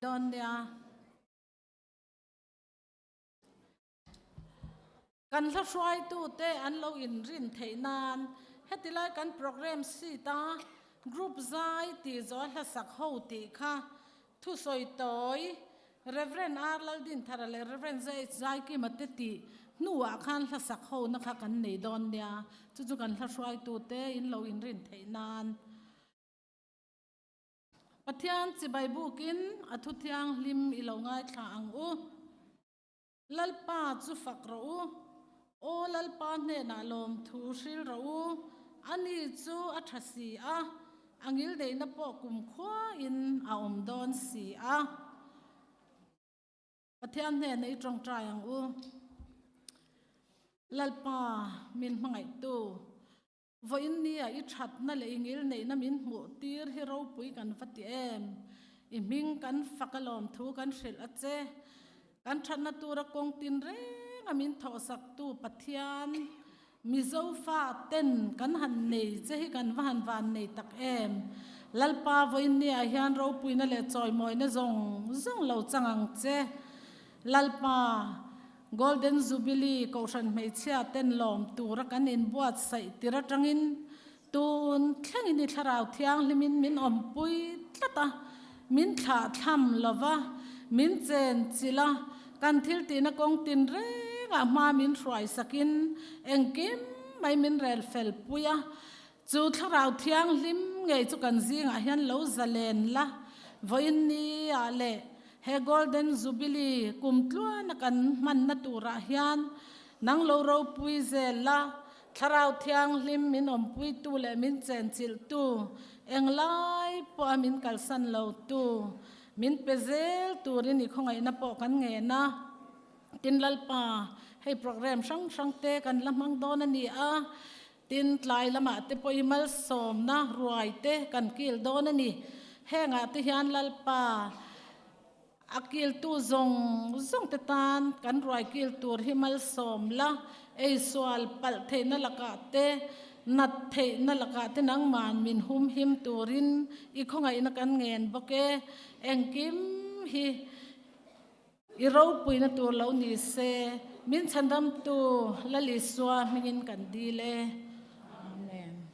Dawn nia. Kan hla hruaitute an lo inrin theih nan heti lai kan programme sheet a group zai tih zawh a hlasak ho tih kha thusawi tawi Rev. R. Laldinthara leh Rev. ZH Zaikima te tih hnuah khan hlasak ho na kha kan nei dawn nia. Chu chu kan hla hruaitute in lo inrin theih nan. Pathian chibai bukin a thu thianghlim i lo ngaithla ang u. Lalpa chu fak rawh u. Aw Lalpa hnenah lawmthu hril rawh u. Ani chu a tha si a, a ngildeihna pawh kumkhuain a awm dawn si a. Pathian hnenah i tawngtai ang u. Lalpa min hmangaihtu. Vawiin nia i thatna leh i ngilneihna min hmuh tir hi ropui kan va ti em? I hming kan fak a lawmthu kan hrilh a che. Kan thatna tura kawng tin renga min thawhsaktu Pathian, Mizo fa ten kan han nei che hi kan va han van nei tak em? Lalpa vawiin nia hian ropuina leh chawimawina zawng zawng lo chang ang che. Lalpa. Golden Jubilee Kohhran hmeichhia ten lawm tura kan inbuatsaih tir atangin tun thlengin i thlarau thianghlimin min awmpui tlat a, min thlahthlam lo va, min chen chilh a, kan thil tihna kawng tin rengah hma min hruai sakin engkim mai min rel fel pui a. Chu thlarau thianghlim ngei chu kan zingah hian lo zalen la, vawiin ni ah leh he Golden Jubilee kum tluana kan hmanna turah hian nang lo ropui zel la, thlarau thianghlim min awmpuitu leh min chenchilhtu, englai pawha min kalsan lotu, min pe zel turin i khawngaihna pawh kan ngen a. Tin Lalpa, hei programme hrang hrang te kan la hmang dawn a ni a. Tin, tlai lamah te pawh i malsawmna ruai te kan kil dawn a ni. Hengah te hian Lalpa a kiltu zawng zawng te tan kan ruai kil tur hi malsawm la, eisual palh theihna lakah te, nat theihna lakah te nangman min humhim turin i khawngaihna kan ngen bawk e. Engkim hi. I ropuina tur lo ni se, min chhandamtu Lal Isua hmingin kan dil e. Amen.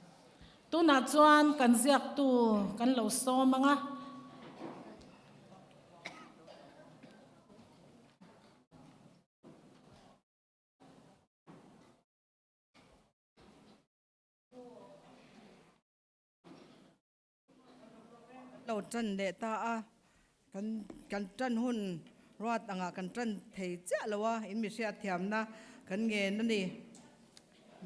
Tunah chuan kan ziaktu kan lo sawm ang a. Lo tan leh ta a, kan kan tan hun ruat angah kan tan thei chiah lo a, in mi hriatthiamna kan ngen a ni.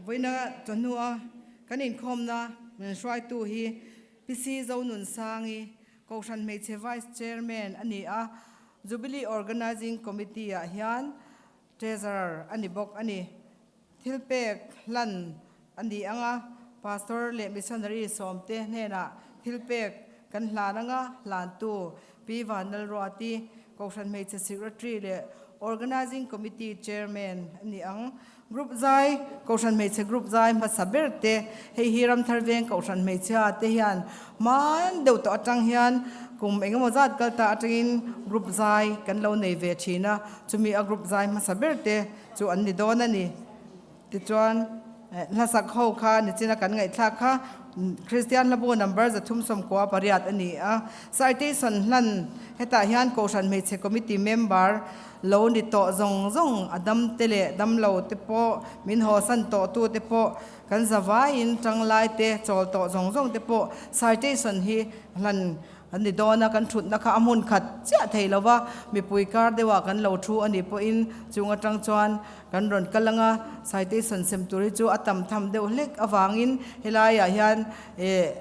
Vawiina chawhnua kan inkhawmna min hruaitu hi PC Zonunsangi, Kohhran Hmeichhe Vice Chairman a ni a, Jubilee Organising Committee ah hian Treasurer a ni bawk a ni. Thilpek hlan a ni ang a, Pastor leh Missionary sawmte hnenah thilpek kan hlan ang a, hlantu Pi Vanlalruati, Kohhran Hmeichhe Secretary leh Organising Committee Chairman a ni ang. Group zai, Kohhran Hmeichhe Group zai hmasa ber te, hei hi Ramthar Veng Kohhran Hmeichhia te hian hman deuh tawh atang hian kum engemaw zat kal ta atangin Group zai kan lo nei ve thin a, Chumi a group zai hmasa ber te chu an ni dawn a ni. Tichuan, hlasak ho kha nichina kan ngaihthlak kha Kristian hlabu number 398 a ni a. Citation hlan hetah hian Kohhran Hmeichhe Committee member lo ni tawh zawng zawng a dam te leh dam lo te pawh min hawsan tawh tu te pawh kan zavaiin tanglai te chawl tawh zawng zawng te pawh citation hi hlan An ni dawn a, kan thutna kha a hmun khat chiah thei lo va, mipui kar deuhah kan lo thu a nih pawhin chung atang chuan kan rawn kal ang a, citation sem tur hi chu a tam tham deuh hlek avangin helaiah hian eh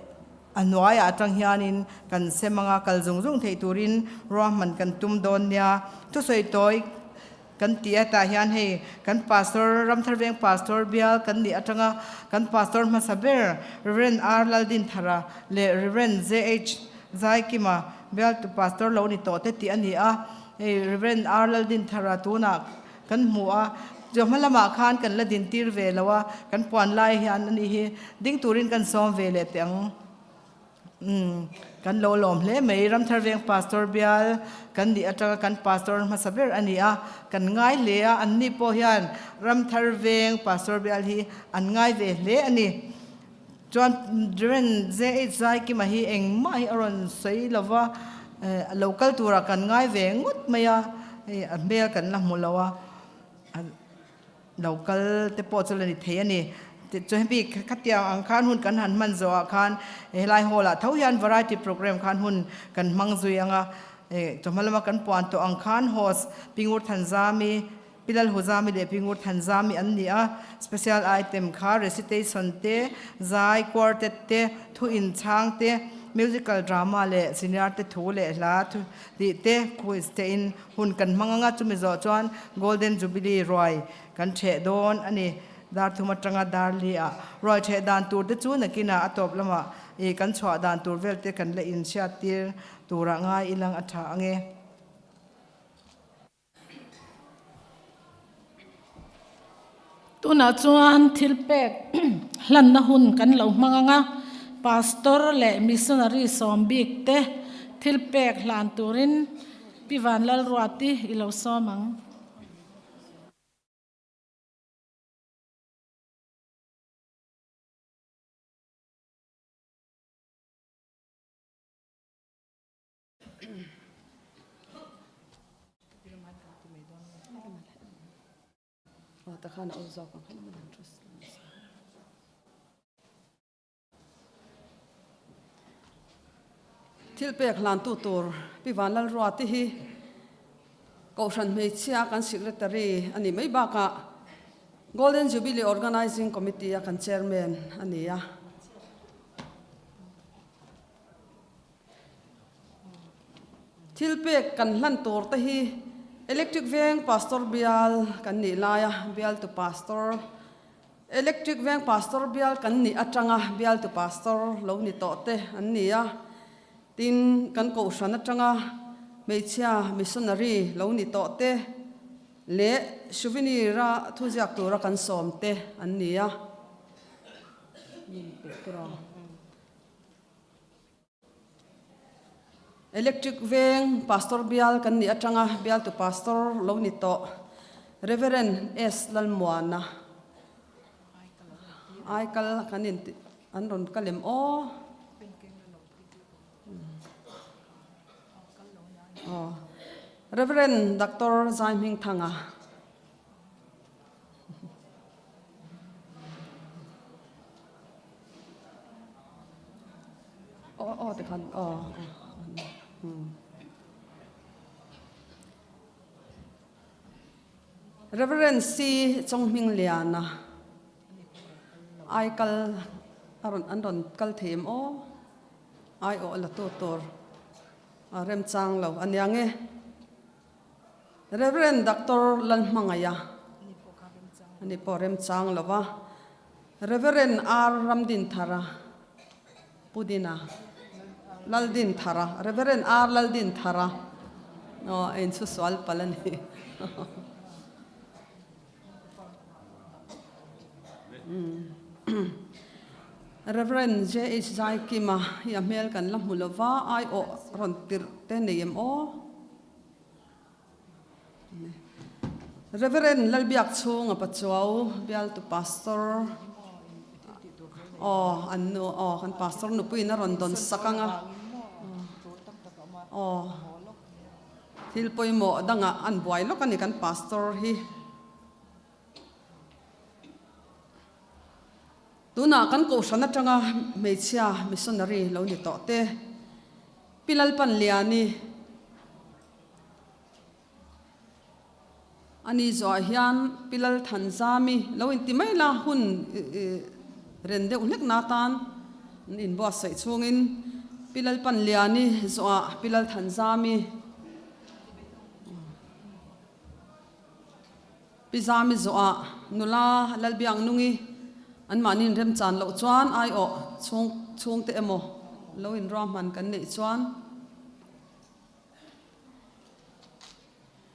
a hnuaiah atang hianin kan sem ang a, kal zung zung theih turin ruahman kan tum dawn nia. Thusawi tawi Kan ti a, tah hian hei kan Pastor, Ramthar Veng Pastor bial kan nih atanga kan Pastor hmasa ber Rev. R. Laldinthara leh Rev. JH. Zaikima bialtu Pastor lo ni tawh te tih a ni a. Hei Rev. R. Laldinthara tunah kan hmu a, chawhma lamah khan kan la dintir ve lo a, kan puan lai hian a ni hi ding turin kan sawm ve leh teh ang. Umm kan lo lawm hle mai. Ramthar Veng Pastor bial kan nih atanga kan Pastor hmasa ber a ni a, kan ngai hle a, anni pawh hian Ramthar Veng Pastor bial hi an ngai ve hle a ni. Chuan Rev. JH Zaikima hi engmah hi a rawn sawi lo va, a lo kal turah kan ngai ve ngawt mai a, hei a hmel kan la hmu lo a. Lo kal te pawh chu la ni thei a ni. Tichuan hemi khatiang ang khan hun kan han hman zawhah khan helai hall ah tho hian variety program khan hun kan hmang zui ang a. Chawhma lama kan puan tawh ang khan host Pingur Thanzami, Pi Lalhuzami leh Pingur Thanzami an ni a. Special item kha recitation te, zai, quartet te, thu inchhang te, musical drama leh senior te thu leh hla thu tih te, quiz te in Hun kan hmang anga chumi zawh chuan Golden Jubilee ruai kan ṭheh dawn a ni. Dar thum aṭanga dar li ah ruai ṭheh dan tur te chu nakinah a tawp lamah ih kan chhuah dan tur vel te kan la inhriat tir turah ngai ilang a ṭha ange. Tunah chuan thil pek hlanna hun kan lo hmang anga Pastor leh Missionary sawm bik te thil pek hlan turin Pi Vanlalruati i lo sawm ang. Thil pek hlantu tur Pi Vanlalruati hi Kohhran hmeichhia kan Secretary a nih mai bakah Golden Jubilee Organising Committee a kan Chairman a ni a. Thil pek kan hlan tur te hi Electric Veng Pastor Bial kan nih laia Bialtu Pastor, Electric Veng Pastor Bial kan nih atanga Bialtu Pastor lo ni tawh te an ni a. Tin, kan Kohhran atanga hmeichhia Missionary lo ni tawh te leh Souvenir-a thuziak tura kan sawm te an ni a. Electric Veng Pastor Bial kan nih atanga Bialtu Pastor lo ni tawh Reverend S Lalmuana Aikal kan in an rawn kal em aw? Aw Reverend Doctor Zaihmingthanga. Aw aw tikhan aw Reverend C Chonghmingliana ai kal a rawn an rawn kal thei em aw ai awh la tu tur a remchang lo ania nge. Rev. Doctor Lalhmangaia ani pawh remchang lo va, Rev. R. Ramdinthara, Pu Dina, Laldinthara, Rev. R. Laldinthara, aw a inchhusual palh a ni. Rev. JH Zaikima hi a hmel kan la hmu lo va, aiawh rawn tirh te nei em aw? Reverend Lalbiakchhunga Pachuau bialtu Pastor aw an nu aw kan Pastor nupuiin a rawn dawn sak ang a aw thil pawimawh dangah an buai lawk a ni kan Pastor hi. Tunah kan kohhran atanga hmeichhia missionary lo ni tawh te, Pi Lalpanliani a ni zawhah hian Pi Lalthanzami lo inti mai la hun ren deuh hlek na atan an inbuatsaih chhungin Pi Lalpanliani zawhah Pi Lalthanzami Pi Zami zawhah nula Lalbiaknungi anmahni inremchan loh chuan aiawh chhung chhungte emaw lo inruahman kan neih chuan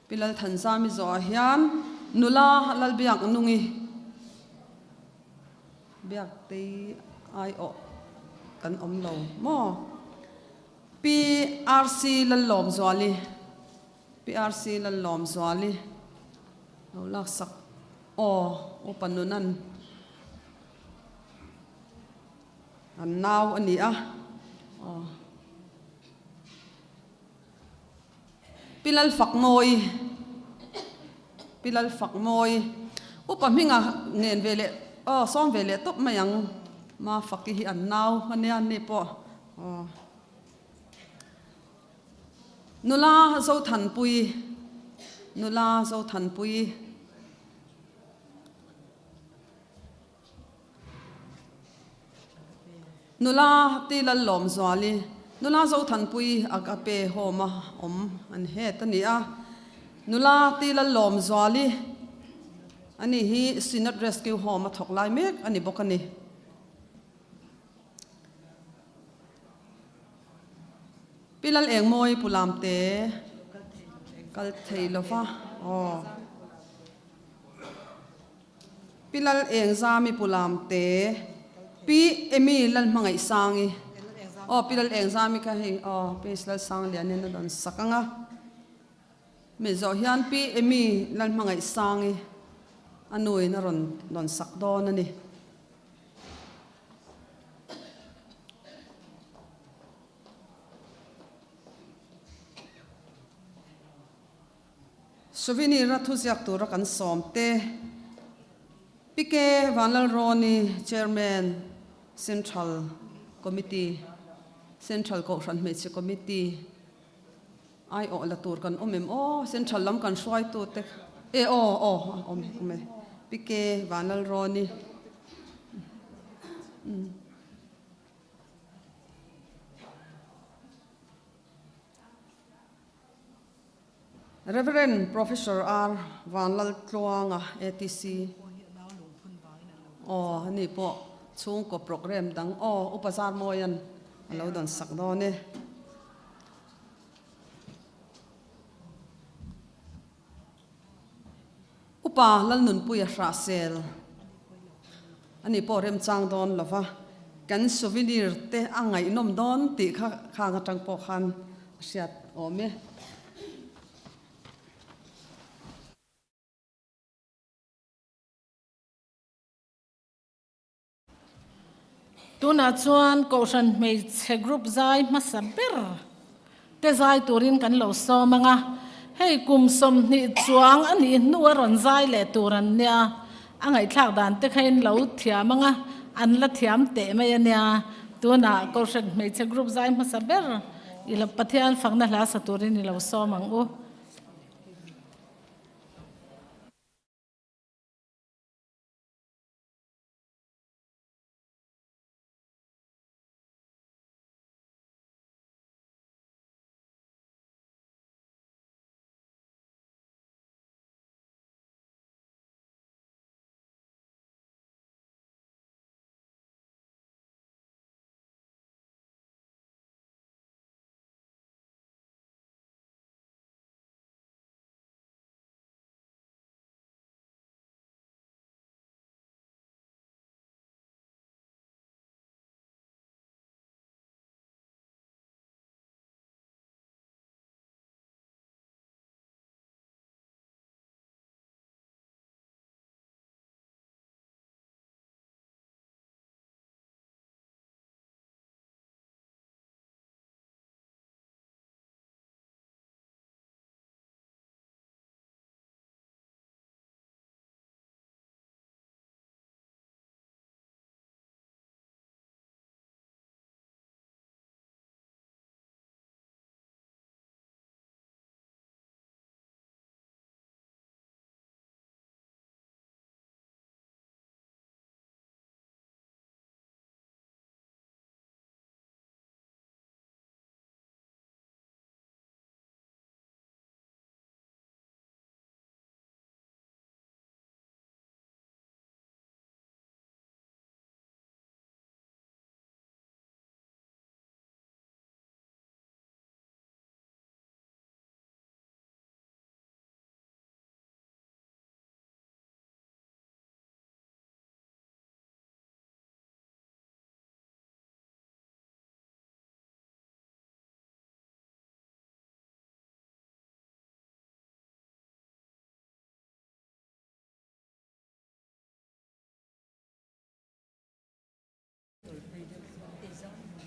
Pi Lalthanzami zawhah hian nula Lalbiaknungi Biaktei aiawh kan awm lo maw? Pi RC Lallawmzuali Pi RC Lallawmzuali lo laksak aw Upa Nunan an nau a ni a aw. Pi Lalfakmawi Pi Lalfakmawi Upa hminga ngen ve leh aw sawm ve leh tawp mai ang Mafaki hi an nau a nia ni pawh aw Nula Zothanpui Nula Zothanpui. Nula ti Lallawmzuali, Nula Zothanpui Agape Home-a awm an het a ni a. Nula ti Lallawmzuali ani hi Synod Rescue Home-a thawk lai mek a ni bawk a ni. Pi Lalengmawi Pu Lamte kal thei lova aw. Pi Lal Engzami Pu Lamte, Pi Emy Lal Hmangaihsangi, aw Pi Lal Engzami kha hei aw Pi Lal Sanglianin a rawn sak ang a, mi zawh hian Pi Emy Lal Hmangaihsangi a nuin a rawn rawn sak dawn a ni. Souvenir a thuziak tura kan sawm te, PK Vanlalrawni, Chairman, Central Committee, Central Kohhran Hmeichhe Committee, aiawh la tur kan awm em aw, Central lam kan hruaitu te, e aw aw awm awm e, PK Vanlalrawni. Rev. Professor R. Vanlaltluanga, ATC, Aw, ani pawh chhungkaw programme dang aw, Upa Zarmawia'n a lo dawn sak dawn e. Upa Lalnunpuia Hrahsel, ani pawh remchang dawn lo va, kan souvenir te a ngaihnawm dawn tih kha khang atang pawh khan a hriat awm e. Tunah chuan Kohhran hmeichhe group zai hmasa ber te zai turin kan lo sawm ang a, hei kum 20 chuang a nih hnu a rawn zai leh tur an nia, a ngaihthlak dan te kha in lo thiam ang a, an la thiam teh mai a nia. Tunah Kohhran hmeichhe group zai hmasa ber i lo Pathian fakna hla sa turin i lo sawm ang u.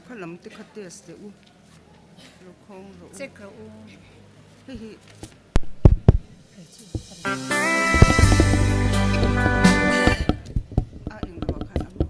Kha lam te kha test teh u lo khawng rawh u. Check rawh u. Hei hi. A englo ah khan a mu.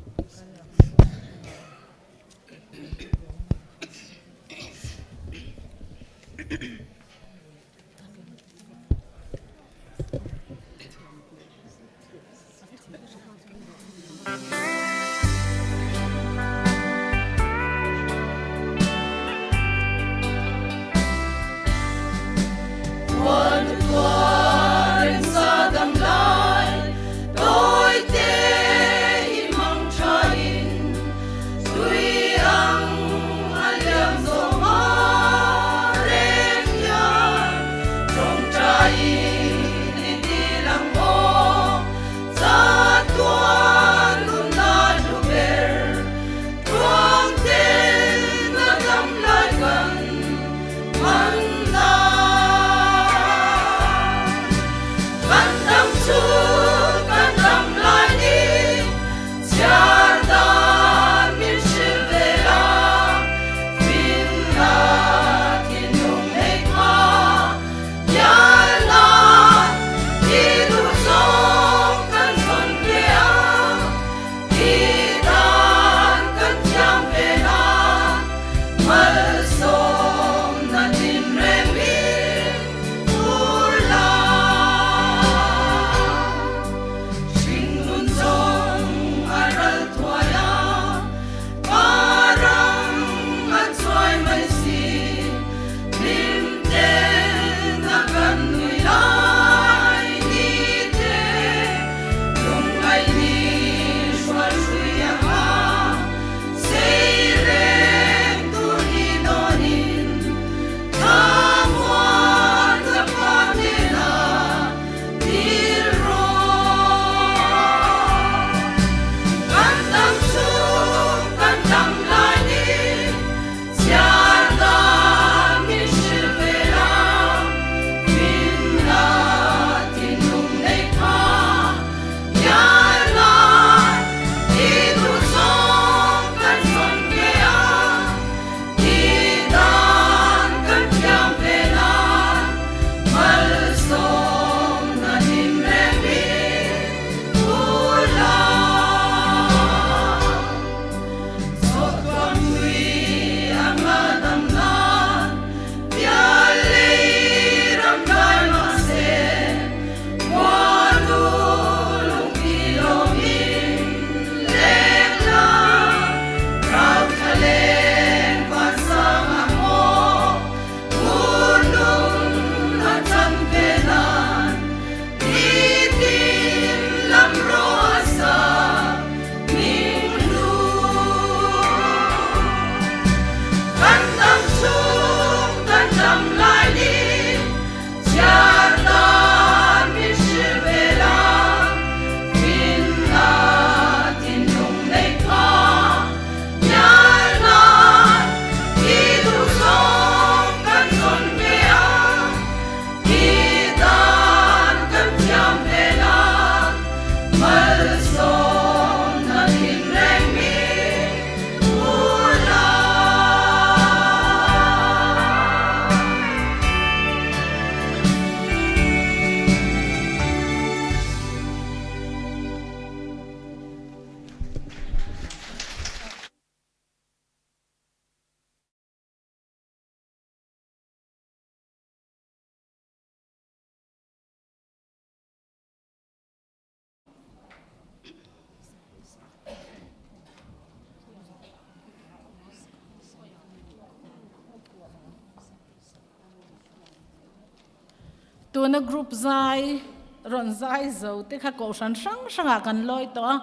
Tuna group zai rawn zai zo te kha kohhran hrang hrangah kan lawi tawh a,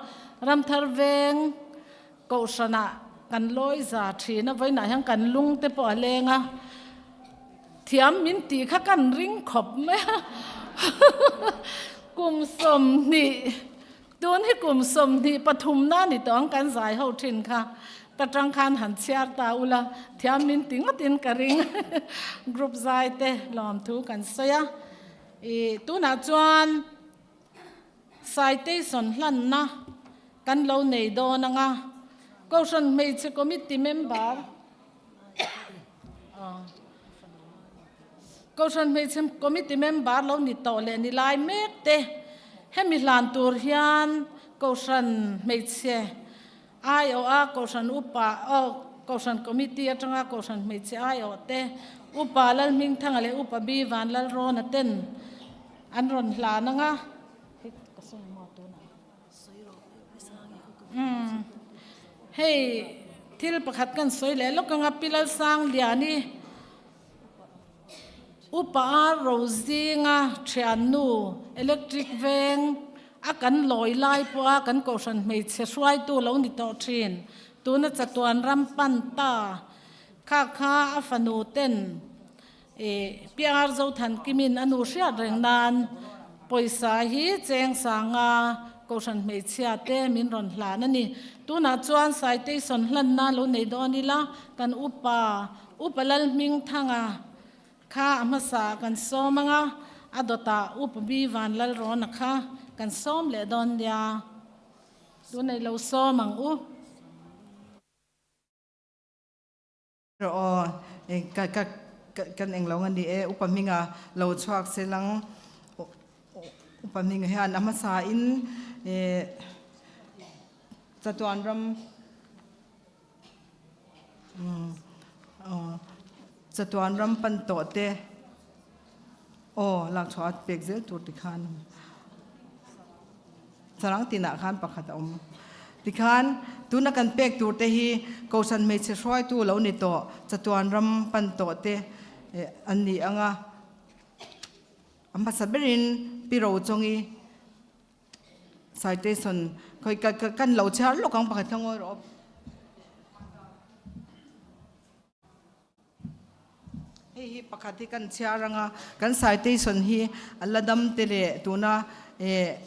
Ramthar veng kohhranah kan lawi za thin a, vawiinah hian kan lung te pawh a leng a, thiam min tih kha kan ring khawp mai a, kum 20 Tun hi kum 23 na ni tawh ang kan zai ho thin kha. Ta tang khan han chhiar ta ula, thiam min ti ngawtin ka ring. Group zai te lawmthu kan sawi a. I tunah chuan citation hlanna kan lo nei dawn ang a. Kohhran hmeichhe committee member Kohhran hmeichhe committee member lo ni tawh leh ni lai mek te hemi hlan tur hian Kohhran hmeichhe aiawh a Kohhran upa aw Kohhran committee atanga Kohhran hmeichhe aiawh te Upa Lalhmingthanga leh Upa B Vanlalrawna ten an rawn hlan anga Umm hei thil pakhat kan sawi leh lawk anga Pi Lalsangliani Upa a Rozinga thiannu electric veng a kan lawi lai pawha kan kohhran hmeichhe hruaitu lo ni tawh thin tuna chatuan ram pan ta kha kha a fanu ten Ih, PR Zothankimin a nu hriat reng nan pawisa hi cheng sanga Kohhran hmeichhia te min rawn hlan a ni. Tunah chuan citation hlanna lo nei dawn ila, kan upa, Upa Lalhmingthanga kha a hmasa kan sawm ang a, a dawtah Upa B Vanlalrawna kha kan sawm leh dawn nia. Tunei lo sawm ang u. Rawh aw, ka ka kan englo a ni e, upa hminga lo chhuak se lang upa hminga hian a hmasa in chatuan ram chatuan ram pan tawh te aw lak chhuah a pek zel tur tikhan. Sarang tinah khan pakhat a awm. Tikhan, tuna kan pek tur te hi Kohhran hmeichhe hruaitu lo ni tawh, chatuan ram pan tawh te an ni ang a. A hmasa berin Pi Rochongi citation khawi kan lo chhiar lawk ang pakhat kha ngawi rawh. Hei hi pakhat hi kan chhiar anga kan citation hi a la dam te leh tuna eh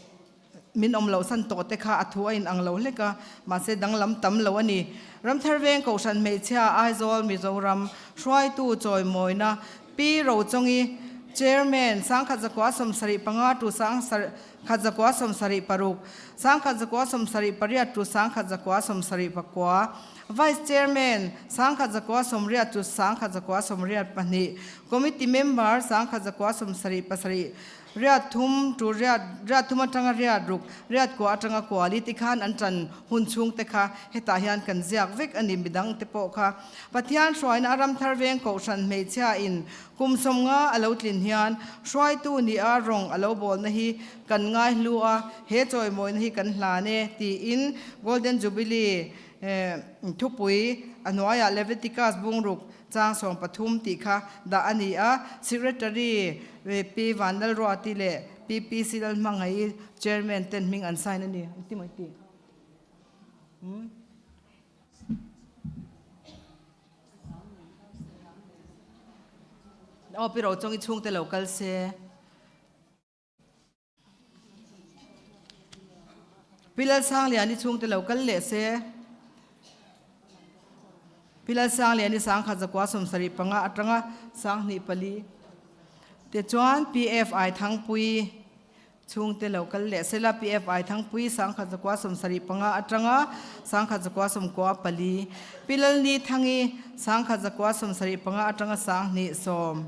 min awm loh san tawh te kha a thu a in ang lo hlek a mahse danglam tam lo a ni. Ramthar Veng Kohhran Hmeichhia Aizawl Mizoram hruaitu chawimawina Pi Rochongi Chairman Sangkhat Zakua 75 to Sangkhat zakua 76 Sangkhat zakua 78 to Sangkhat zakua 79 Vice Chairman, 10,180 chu 10,182, Committee Member, 10,177, riat thum tu riat riat thum atanga riat ruk, riat kua atanga kuali tikhan an tan hun chhung te kha hetah hian kan ziak vek a ni midang te pawh kha Pathian hruaina a ramthar veng kohhran hmeichhia in kum 50 a lo tlin hian hruaitu ni a rawng a lo bawlna hi kan ngaihlu a, he chawimawina hi kan hlan e tiin Golden Jubilee Thupui a hnuaiah Leviticus bungruk chang 13 tih kha dah a ni a, Secretary Pi Vanlalruati leh Pi PC Lalhmangaih Chairman ten hming an sign a ni. Engti maw i tih? Aw Pi Rochawng i chhungte lo kal se. Pi Lalsangliani chhungte lo kal leh se. Pi Lalsangliani 10,175 atanga 24 Tichuan PFI Thangpui chhungte lo kal leh se la PFI Thangpui 10,175 atanga 10,94. Pi Lalni Thangi 10,175 atanga 2010.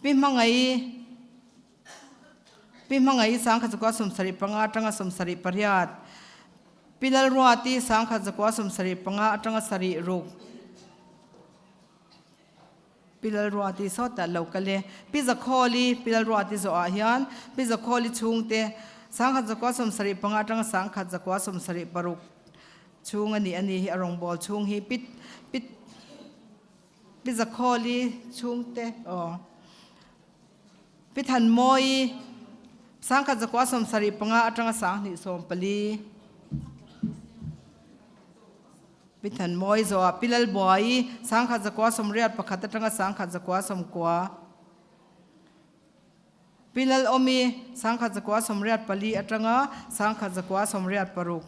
Pi Hmangaih Pi Hmangaih 10,175 atanga 78. Pi Lalruati 10,175 atanga 6. Pi Lalruati sawtah lo kal e. Pi Zakhawli Pi Lalruati zawhah hian Pi Zakhawli chhungte 10,175 atanga 10,176 chhung a ni a ni hi a rawngbâwl chhung hi Pi Pi Pi Zakhawli chhungte aw Pi Thanmawi 10,175 atanga 2014 Pi Thanmawi zawhah Pi Lalbuai 10,181 atanga 10,190 Pi Lalawmi 10,184 atanga 10,186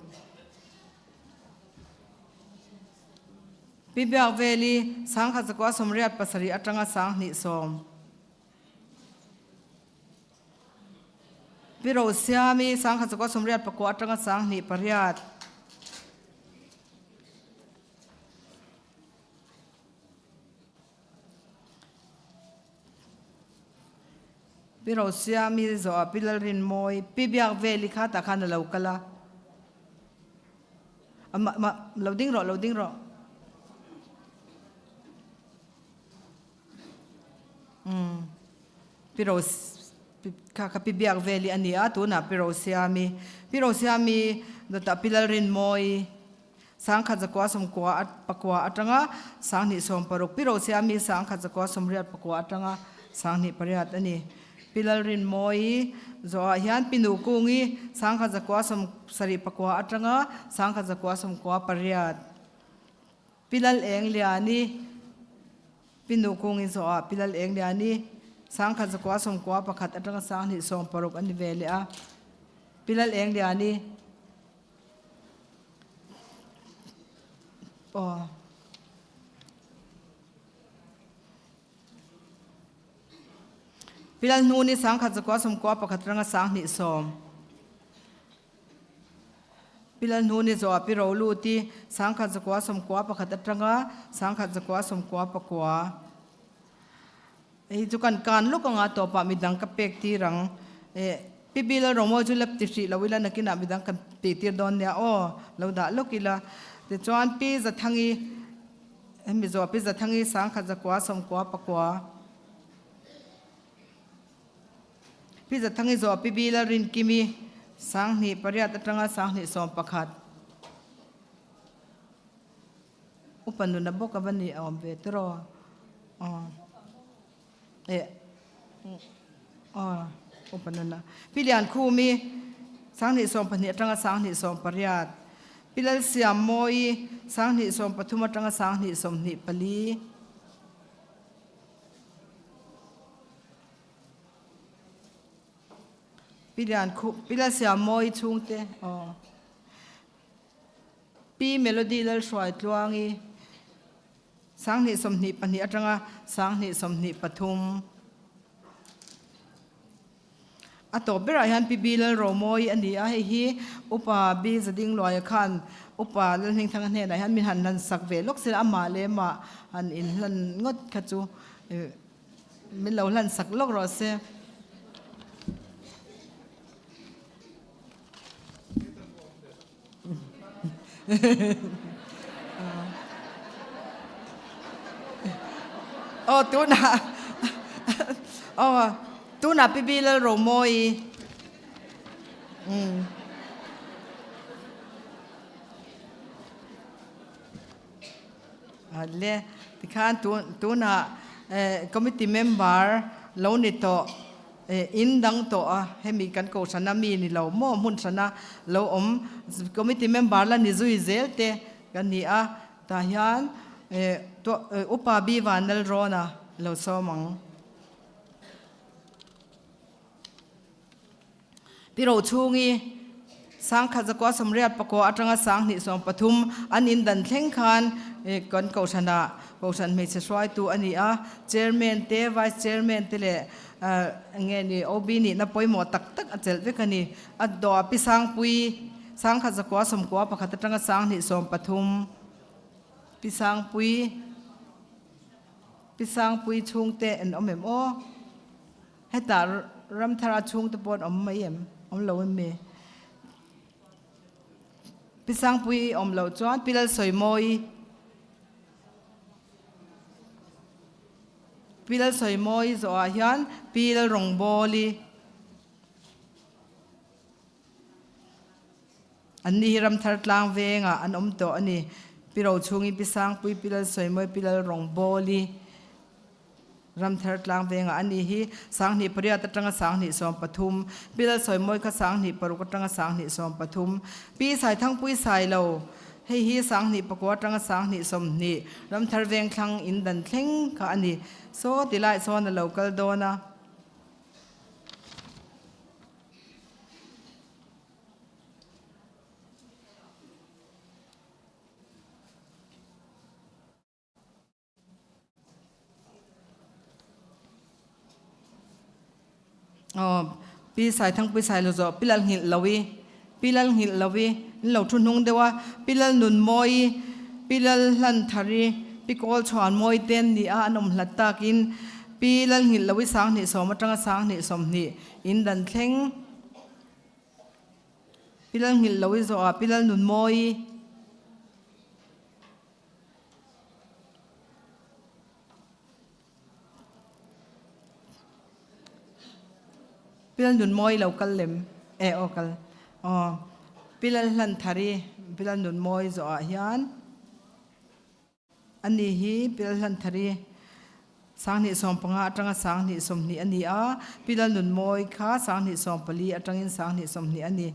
Pi Biakveli, 10,187 atanga 2010. Pi Rosiami, 1984 atanga 28. Pi Rosiami zawhah Pi Lalrinmawi, Pi Biakveli kha tah khan a lo kal a. Amah, amah, lo ding rawh, lo ding rawh. Umm, Pi Ros, kha kha Pi Biakveli a ni a, tunah Pi Rosiami. Pi Rosiami dawtah Pi Lalrinmawi. 10,100 90 pakua atanga 2060 Pi Rosiami 1180 pakua atanga 28 a ni. Pi Lalrinmawii zawhah hian Pi Nukungi 1170 pakua atanga 1198 Pi Lalengliani Pi Nukungi zawhah Pi Lalengliani 1191 atanga 2060 a ni ve leh a. Pi Lalengliani Aw. Pilal hnu ni 10 zakua 91 ranga 20. Pilal hnu ni zawh pi ro luti 10 zakua 91 atanga 10 zakua 99. Hei chu kan kan lawk anga tawpah midang ka pek tir ang. Eh, Pi Bill Romawi chu lap ti hrih lo ila nakinah midang kan tih tir dawn nia aw, lo dah lawk ila. Tichuan Pi Zathangi, hemi zawh Pi Zathangi 10 zakua 90 pakua. Pi Zathangi zawh Pi Bill Rinkimi 28 atanga 21. Upa nuna bawk a va ni awm ve tiraw? Aw. Eh. Aw, upa nuna. Pi Liankhumi, 2012 atanga 2018. Pi Lalsiammawi, 2013 atanga 2024. Pi Liankhum, Pi Lalsiammawi chhungte, aw. Pi Melody Lalhruaitluangi, 2022 atanga 2023. A tawp berah hian Pi B Lalromawi a ni a, hei hi Upa B Zadingluaia khan Upa Lalhmingthanga hnenah hian min han hlansak ve lawk sela, amah leh amah han inhlan ngawt kha chu min lo hlansak lawk rawh se. Aw tunah aw tunah Pi Bi Lalromawi umm Le tikhan tunah committee member lo ni tawh in dang tawh a, hemi kan kohhrana mi ni lo maw hmun hrana lo awm committee member la ni zui zel te kan ni a, tah hian Upa Bi Vanlalrawna lo sawm ang. Pi Rochhungi, 1000 zakua 84 atanga 2023 an in dan thleng khan kan kohhranah kohhran hmeichhe hruaitu a ni a, Chairman te, Vice Chairman te leh nge ni OB nihna pawimawh tak tak a chelh vek a ni. A dawh Pi Sangpui, 1000 zakua 91 atanga 2023 Pi Sangpui, Pi Sangpui chhungte an awm em aw? Hetah Ramthara chhungte pawh an awm mai em? Awm lo em mi? Pi Sangpui awm loh chuan Pi Lalsawimawi Pi Lalsawimawi zawhah hian Pi Lalrawngbawli An ni hi Ramthar tlang vengah an awm tawh a ni. Pi Rochhungi, Pi Sangpui, Pi Lalsawimawi, Pi Lalrawngbawli Ramthar tlang vengah a ni hi 28 atanga 2023, Pi Lalsawimawi kha 26 atanga 2023, Pi Saithangpui Sailo hei hi 29 atanga 20 Ramthar veng thlang in dan thleng kha a ni. Saw tilai sawn a lo kal dawn a. Aw, Pi. Pi Saithangpui Sailo zawh Pi Lalnghilh Lovi, Pi Lalnghilh Lovi an lo thu hnung deuh a, Pi Lalnunmawi, Pi Lalhlanthari, Pi Kawlchhuanmawi te an ni a, an awm hlat takin Pi Lalnghilh Lovi 2010 atanga 2020 in dan thleng. Pi Lalnghilh Lovi zawhah Pi Lalnunmawi, Pilal Nunmawi lo kal lem e aw kal aw Pilal Hlanthari Pilal Nunmawi zawhah hian ani hi Pilal Hlanthari 2015 atanga 2020 a ni a, Pilal Nunmawi kha 2014 atangin 2020 a ni.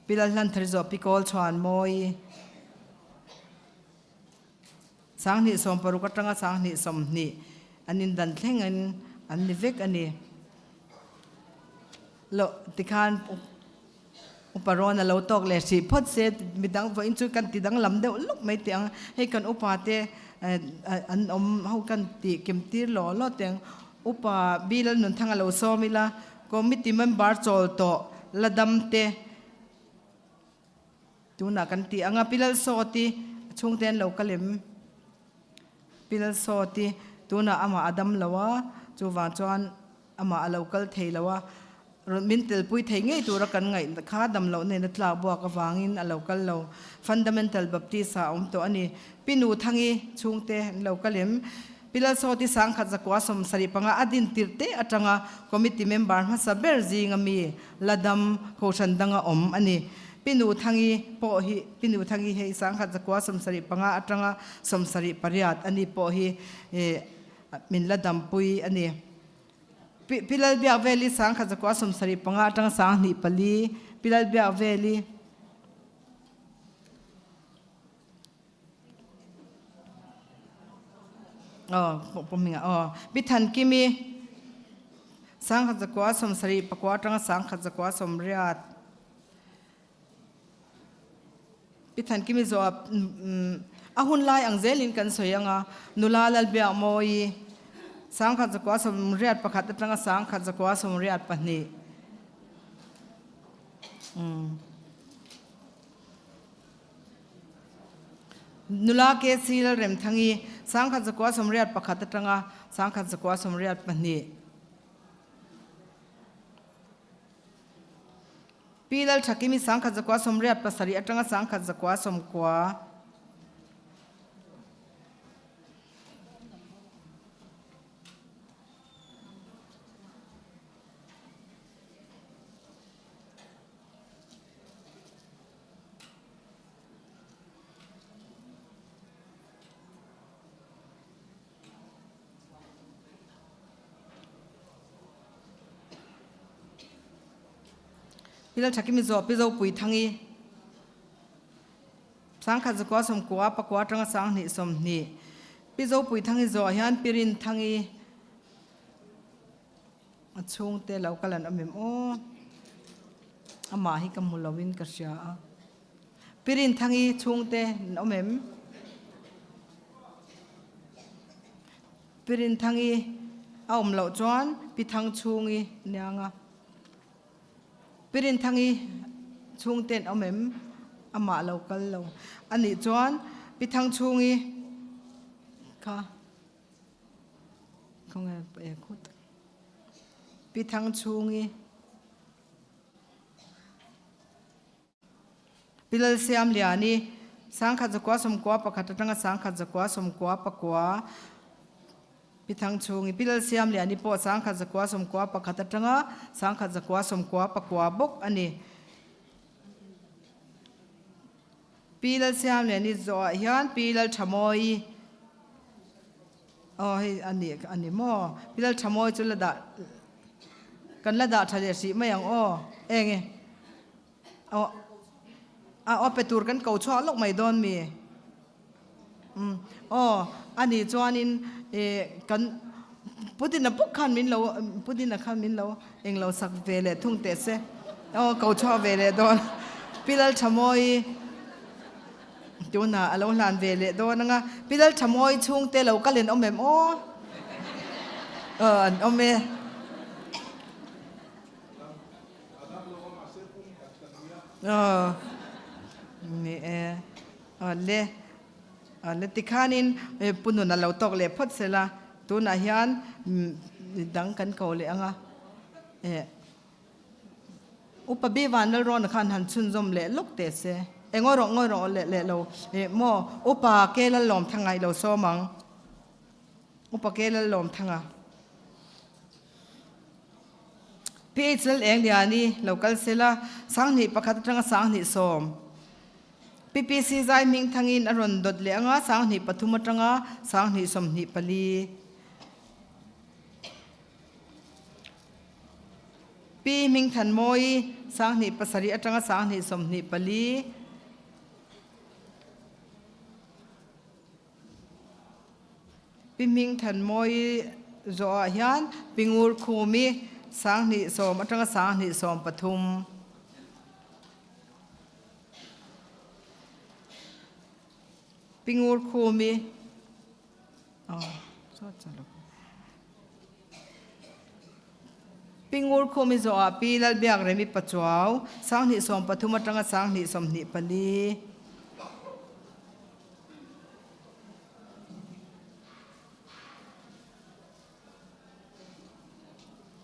Pilal Hlanthari zawh Pi Kawl Chhuanmawi. 2016 atanga 2020 an indan thlengin an ni vek a ni. Lo tikhan upa rawn a lo tawk leh hrih phawt se midang vawiin chu kan ti danglam deuh lawk mai teh ang. Hei kan upa te an awm ho kan tih kim tir law law teh ang. Upa Bill Nunthang a lo sawm ila committee member chawl tawh la dam te Tunah kan tih anga Pi Lalsawti a chhungte an lo kal em? Pi Lalsawti tunah amah a dam lo a, chuvang chuan amah a lo kal thei lo a, rawn min telpui thei ngei tura kan ngaih kha dam loh nen a tlak buak avangin a lo kal lo. Fundamental Baptist ah a awm tawh a ni. Pi Nuthangi chhungte an lo kal em? Pi Lalsawti 1975 a din tirh te atanga committee member hmasa ber zinga mi la dam kohhran danga awm a ni. Pi Nuthangi pawh hi Pi Nuthangi hei 1975 atanga 78 a ni pawh hi min la dampui a ni. Pi Lalbiakveli 1975 atanga 24 Pi Lalbiakveli. Aw, pawh hmingah aw. Pi Thankimi, 1974 atanga 1980. Pi Thankimi zawh a hun lai ang zelin kan sawi anga, nula Lalbiakmawii, 1981 atanga 1982. Nula KC Lalremthangi, 1981 atanga 1982. Pi Lalthakimi, 1987 atanga 1990. Pi Lalthakimi zawh Pi Zopuithangi 1990 pakua atanga 2020 Pi Zopuithangi zawh hian Pi Rinthangi A chhungte lo kal an awm em aw? Amah hi ka hmu loin ka hria a. Pi Rinthangi chhungte an awm em? Pi Rinthangi a awm loh chuan Pi Thangchhungi aniang a. Pi Rinthangi chhungte an awm em? Amah lo kal lo anih chuan Pi Thangchhungi kha. Pi Thangchhungi, Pi Lalsiamliani, 1991 atanga 1994, Pi Thangchhungi, Pi Lalsiamliani pawh 1991 atanga 1994 bawk a ni. Pi Lalsiamliani zawhah hian Pi Lalthamawi Aw hei a ni a ni maw? Pi Lalthamawi chu la dah kan la dah tha leh hrih mai ang aw. Eng e? Aw a aw pe tur kan ko chhuak lawk mai dawn mi? Umm aw a ni chuanin eh kan Putin-a bawk khan min lo Putin-a khan min lo eng lo sak ve leh thung teh se. Aw ko chhuak ve leh dawn. Pi Lalthamawi Tunah a lo hlan ve leh dawn anga Pi Lalthamawi chhungte lo kal in awm em aw? Aw an awm e. Aw ni e. Aw le. Aw le tikhanin Pu Nuna lo tawk leh phawt sela tunah hian dang kan ko leh ang a. Upa Bi Vanlalrawna khan han chhunzawm leh lawk teh se. E ngawi rawh ngawi rawh leh leh lo maw Upa Ke Lallawmthanga i lo sawm ang. Upa Ke Lallawmthanga. PH Lal Eng Liani lo kal sela 2001 atanga 2010. PPC Zai hming thangin a rawn dawt leh anga 23 atanga 2024. Pi Hming Thanmawi 27 atanga 2024. Pi Hming Thanmawi zawhah hian Pi Ngur Khumi 2010 atanga 2013. Pi Ngur Khumi Pi Ngur Khumi zawhah Pi Lalbiakremi Pachuau 2013 atanga 2024.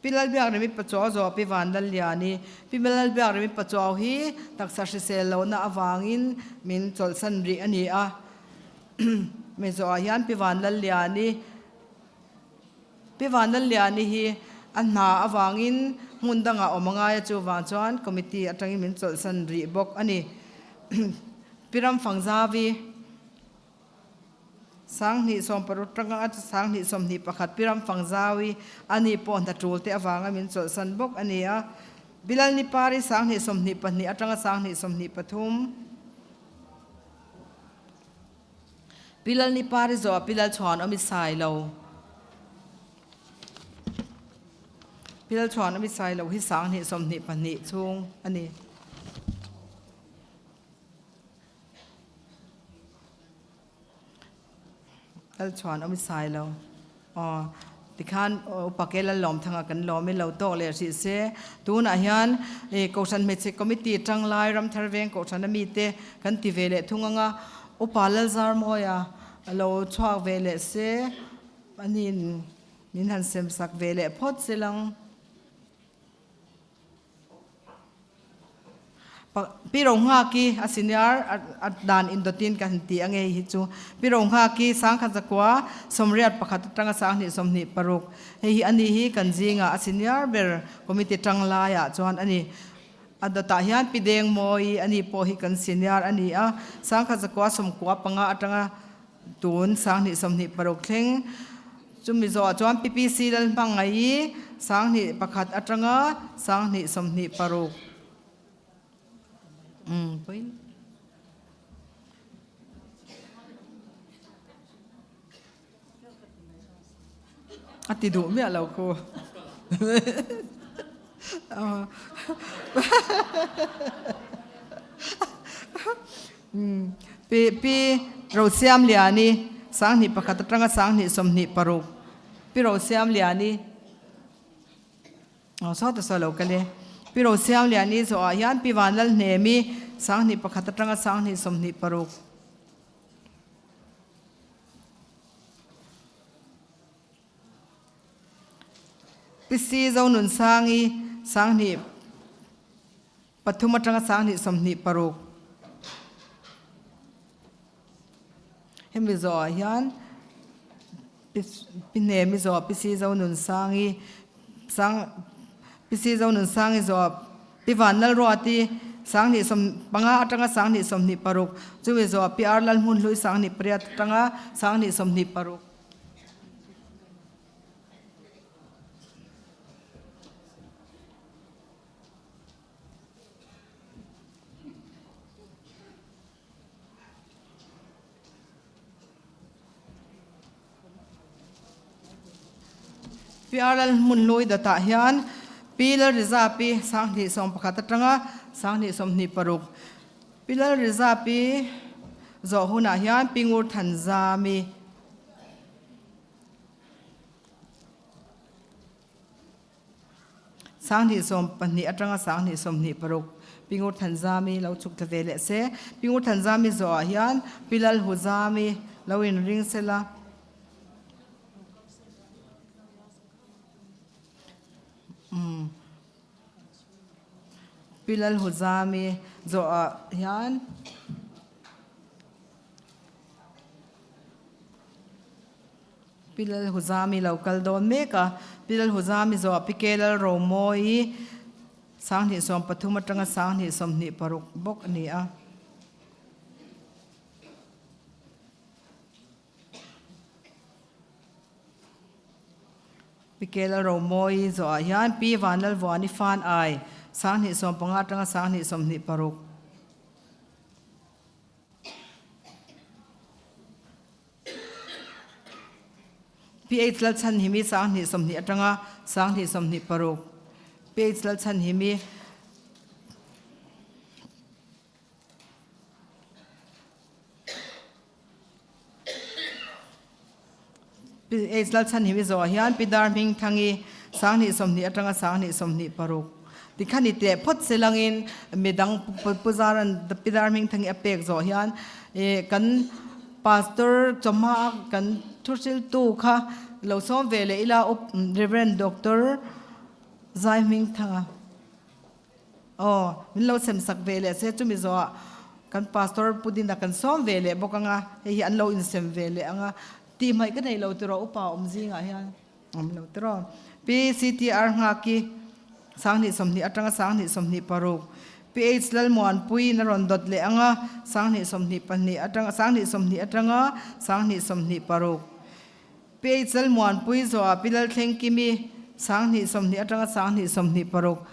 Pi Lalbiakremi Pachuau zawh Pi Vanlalliani Pi Lalbiakremi Pachuau hi taksa hrisel lohna avangin min chawlhsan rih a ni a. Mi zawhah hian Pi Vanlalliani Pi Vanlalliani hi a hna avangin hmun dangah awm a ngai a, chuvang chuan committee atangin min chawlhsan rih bawk a ni. Pi Ramfangzavi 2016 tanga 2021 Pi Ramfangzawi a ni pawh hna tul te avanga min chawlhsan bawk a ni a. Bilal Nipari 2022 atanga 2023 Pi Lalnipari zawh Pi Lalchhuanawmi Sailo Pi Lalchhuanawmi Sailo hi 2022 chhung a ni. Lalchhuanawmi Sailo Aw tikhan Upa Ke Lallawmthanga kan lawm i lo tawk leh hrih se. Tunah hian Kohhran Hmeichhe Committee tanglai Ramthar Veng Kohhrana mite kan ti ve leh thung anga Upa Lalzarmawia lo chhuak ve leh se anin min han sem sak ve leh phawt se lang. Pi Rohnghaki a senior a dan indawtin ka han ti a ngei hi chu. Pi Rohnghaki 1001 81 atanga 2026 hei hi ani hi kan zinga a senior ber committee tang laiah chuan a ni. A dawtah hian Pi Dengmawi ani pawh hi kan senior a ni a, 1095 atanga Tun 2026 thleng chumi zawhah chuan PPC Lalhmangaih 21 atanga 2026 umm point a ti duh miah lo khu. Pi Pi Rosiamliani 21 atanga 2026 Pi Rosiamliani Aw saw ta saw lo ka le Pi Rosiamliani zawhah hian Pi Vanlalhnemi 21 atanga 2026 Pi Si Zonunsangi 23 atanga 2026 Hemi zawhah hian Pi Hnemi zawhah Pi Si Zonunsangi sang Pi Si Zonunsangi zawhah Pi Vanlalruati 25 atanga 2026 chumi zawhah Pi Ar Lalhmunhlui 28 atanga 2026. PRL hmun hlui dawtah hian Pi Lalrizapi 2021 atanga 2026 Pi Lalrizapi zawh hunah hian Pi Ngurthanzami 2012 atanga 2026. Pi Ngurthanzami lo chhuk thla ve leh se. Pi Ngurthanzami zawhah hian Pi Lalhuzami lo inring sela. Umm Pi Lalhuzami zawhah hian. Pi Lalhuzami lo kal dawn mek a, Pi Lalhuzami zawh Pi Ke Lalromawi 2013 atanga 2026 bawk a ni a. Pi Ke Lalromawi zawhah hian Pi Vanlalvuani Fan Ai 2015 atanga 2026. PH Lalchhanhimi 2020 atanga 2026 PH Lalchhanhimi PH Lalchhanhimi zawh hian Pi Darhmingthangi 2020 atanga 2026 tikhan i teh phawt se langin midang Pu Zaran Pi Darhmingthangi a pek zawh hian kan Pastor chawhma kan thuhriltu kha lo sawm ve leh ila Up Rev. Doctor Zaihmingthanga aw min lo sem sak ve leh se chumi zawhah kan Pastor Pu Dina kan sawm ve leh bawk anga hei hi an lo insem ve leh anga tih hmaih ka nei lo tiraw upa awm zingah hian awm lo tiraw Pi CTR Nghaki 2020 atanga 2026 PH Lalmuanpuiin a rawn dawt leh ang a, 2022 atanga 2020 atanga 2026. PH Lalmuanpui zawhah Pi Lalthlengkimi 2020 atanga 2026.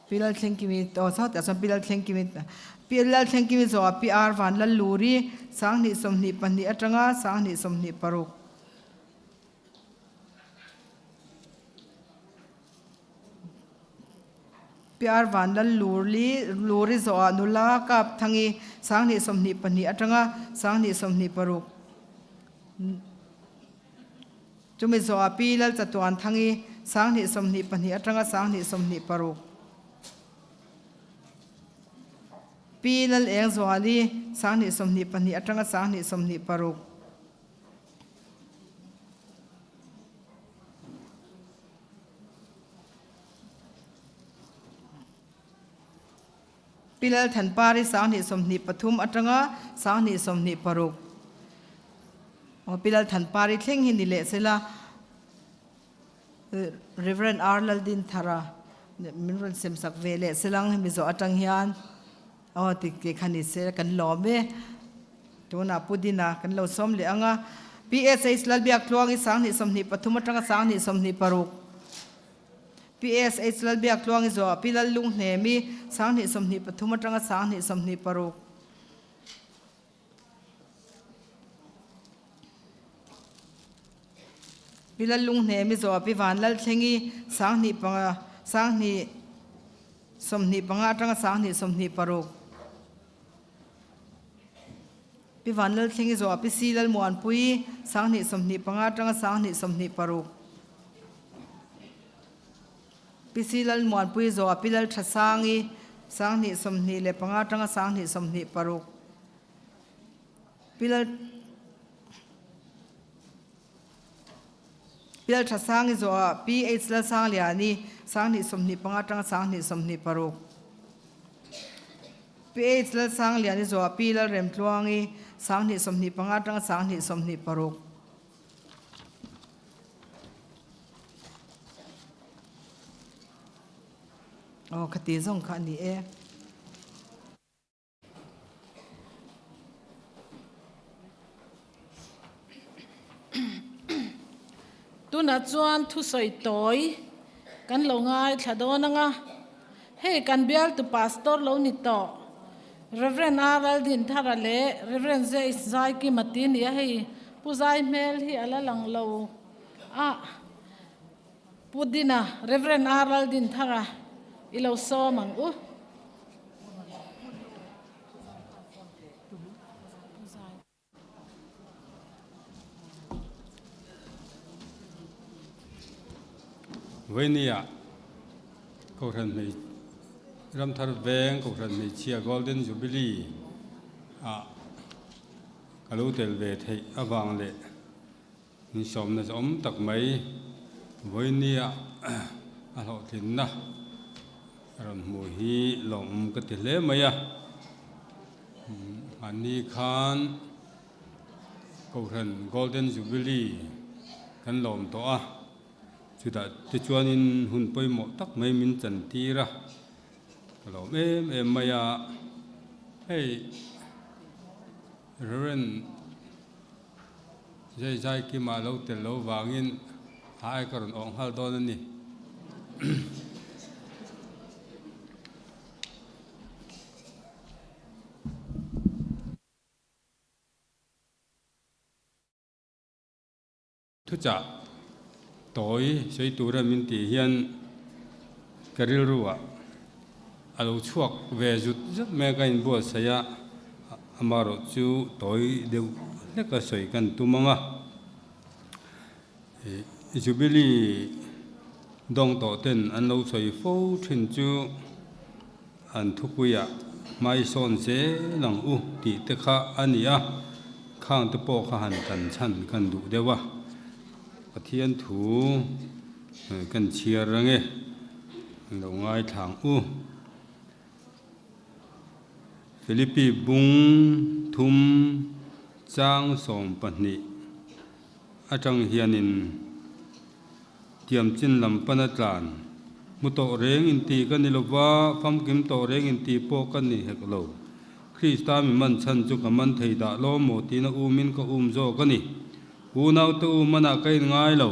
Pi Lalthlengkimi aw sawtah chuan Pi Lalthlengkimi Pi Lalthlengkimi zawhah Pi R Vanlalluri 2022 atanga 2026. Piar Vanlal Lurli Luri zawhah nula kap thangi 2022 atanga 2026 chumi zawhah Pi Lalchatuan Thangi 2022 atanga 2026 Pi Lal Engzuali 2022 atanga 2026 Pi Lalthanpari 2023 atanga 2026 Aw Pi Lalthanpari thleng hi ni leh sela Reverend R Laldinthara min rawn sem sak ve leh selang hemi zawh atang hian Aw ti ti kha ni se kan lawm e. Tunah Pu Dina kan lo sawm leh ang a. PSH Lalbiaktluangi 2023 atanga 2026. PSH Lalbiaktluangi zawh Pi Lallunghnemi 2023 atanga 2026. Pi Lallunghnemi zawh Pi Vanlalthlengi 20 20 25 atanga 2026. Pi Vanlalthlengi zawh Pi Si Lalmuanpui 2025 atanga 2026. Pi Si Lalmuanpui zawh Pi Lalthasangi 2025 atanga 2026. Pi Lal Pial tha sang i zawh ah Pi H Lalsangliani 2025 atanga 2026. Pi H Lalsangliani zawh ah Pi Lalremtluangi 2025 atanga 2026. Aw khati zawng kha a ni e. Tunah chuan thusawi tawi kan lo ngaithla dawn ang a, hei kan bialtu pastor lo ni tawh Rev. R. Laldinthara leh Rev. J. Zaikima ti a ni a, hei Pu Zai hmel hi a la lang lo a, Pu Dina, Rev. R. Laldinthara i lo sawm ang u. Vawinia Kohhran hmei Ramthar Veng Kohhran Hmeichhia Golden Jubilee ah ka lo tel ve theih avang leh Insawmna zawm tak mai vawinia a hlawhtlinna a rawn hmuh hi lawmawm ka ti hle mai a. Mahni khan Kohhran Golden Jubilee kan lawm tawh a, chutah te chuanin hun pawimawh tak mai min chantir a, ka lawm em em mai a. Hei Reverend Zai zai kima lo tel lo vangin a ai ka rawn awh nghal dawn a ni. Thuchah tawi sawi tura min tih hian ka rilru ah a lo chhuak ve zut zut mai a, ka inbuatsaih a, amaherawh chu tawi deuh hlek a sawi kan tum ang a. Jubilee dawng tawh ten an lo sawi fo thin chu an thupuiah hmaisawn zel ang u tih te kha a ni a, khang te pawh kha han tan chhan kan duh deuh a, Pathian thu kan chhiar ang e, an lo ngaithla ang u. Philippi bung thum chang 20 atang hianin. Tiamchin lam pana tlan hmu tawh reng inti ka ni lova, famkim tawh reng inti pawh ka ni hek lo. Krista mi man chhan chu ka man thei dah lo maw tiin a umin ka um zawk a ni. Unaute um manah ka inngai lo.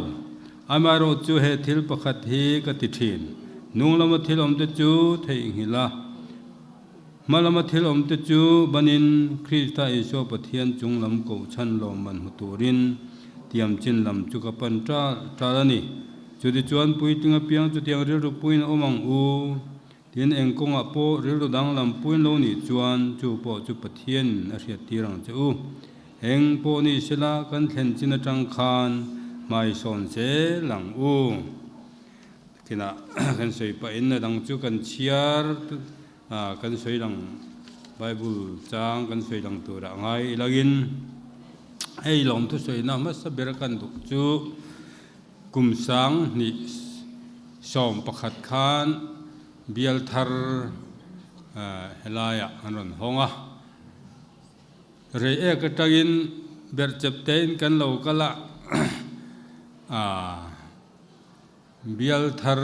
Amaherawh chu he thil pakhat hi ka ti thin, nung lama thil awmte chu theihnghilh a, hma lama thil awmte chu banin Krista Isua Pathian chung lam kohchhan lawmman hmu turin Tiamchin lam chu ka pan ṭal ṭal a ni. Chutichuan puitling apiang chutiang rilru puiin a awm ang u. Tin, eng kawngah pawh rilru danglam puiin lo nih chuan chu pawh chu Pathianin a hriattir ang che u. Eng pawh ni sela kan thlen chin aṭang khan hmaisawn zel ang u. Kinah kan sawi pahin a dang chu kan chhiar kan sawi lang Bible chang kan sawi lang turah ngai ilangin hei lawmthu sawina hmasa ber kan duh chu kum 2011 khan bial thar helaiah an rawn hawng a, rei ek atangin berh chep tein kan lo kal a Bial thar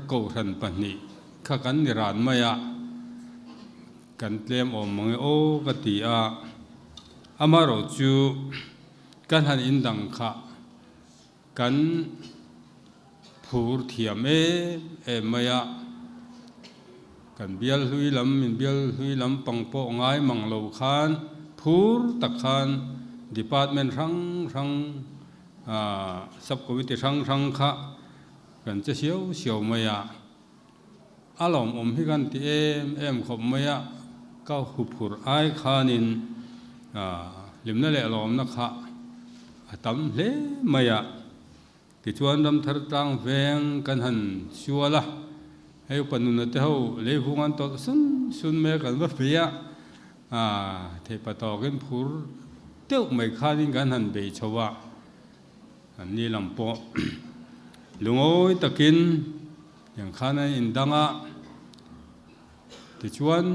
kohhran pahnih kha kan ni ran mai a, kan tlem awm mang e aw ka ti a, amaherawh chu kan han indang kha kan phur thiam em em mai a, kan bial hlui lam min bial hlui lam pang pawh ngai mang lo khan phur tak khan department hrang hrang Sub committee hrang hrang kha kan che siau siau mai a, a lawmawm hi kan ti em em khawp mai a, ka huphurh ai khanin hlimna leh lawmna kha a tam hle mai a, tichuan Ramthar tlang veng kan han sual a, hei upa nuna te ho leivung an tawlh sun sun mai a kan va phei a, Theihpa tawkin phur deuh mai khanin kan han bei chho a, an ni lam pawh lungawi takin tiang khan an indang a, tichuan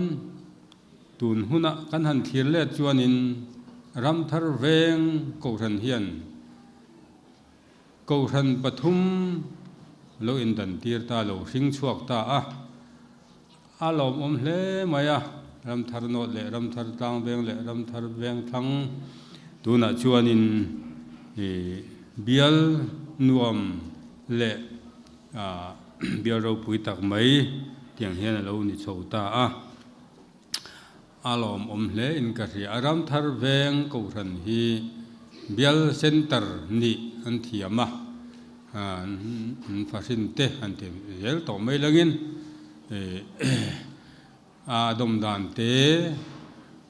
tun hunah kan han thlir let chuanin Ramthar veng Kohhran hian Kohhran pathum lo indan tir ta lo hring chhuak ta a. A lawmawm hle mai a, Ramthar Nawt leh Ramthar Tlangveng leh Ramthar Vengthlang tunah chuanin bial nuam leh bial ropui tak mai tiang hian a lo ni chho ta a. A lawmawm hle in ka hria a, Ramthar Veng Kohhran hi bial center nih an thiam a, an fahrin te an ti zel tawh mai langin a dawm dan te,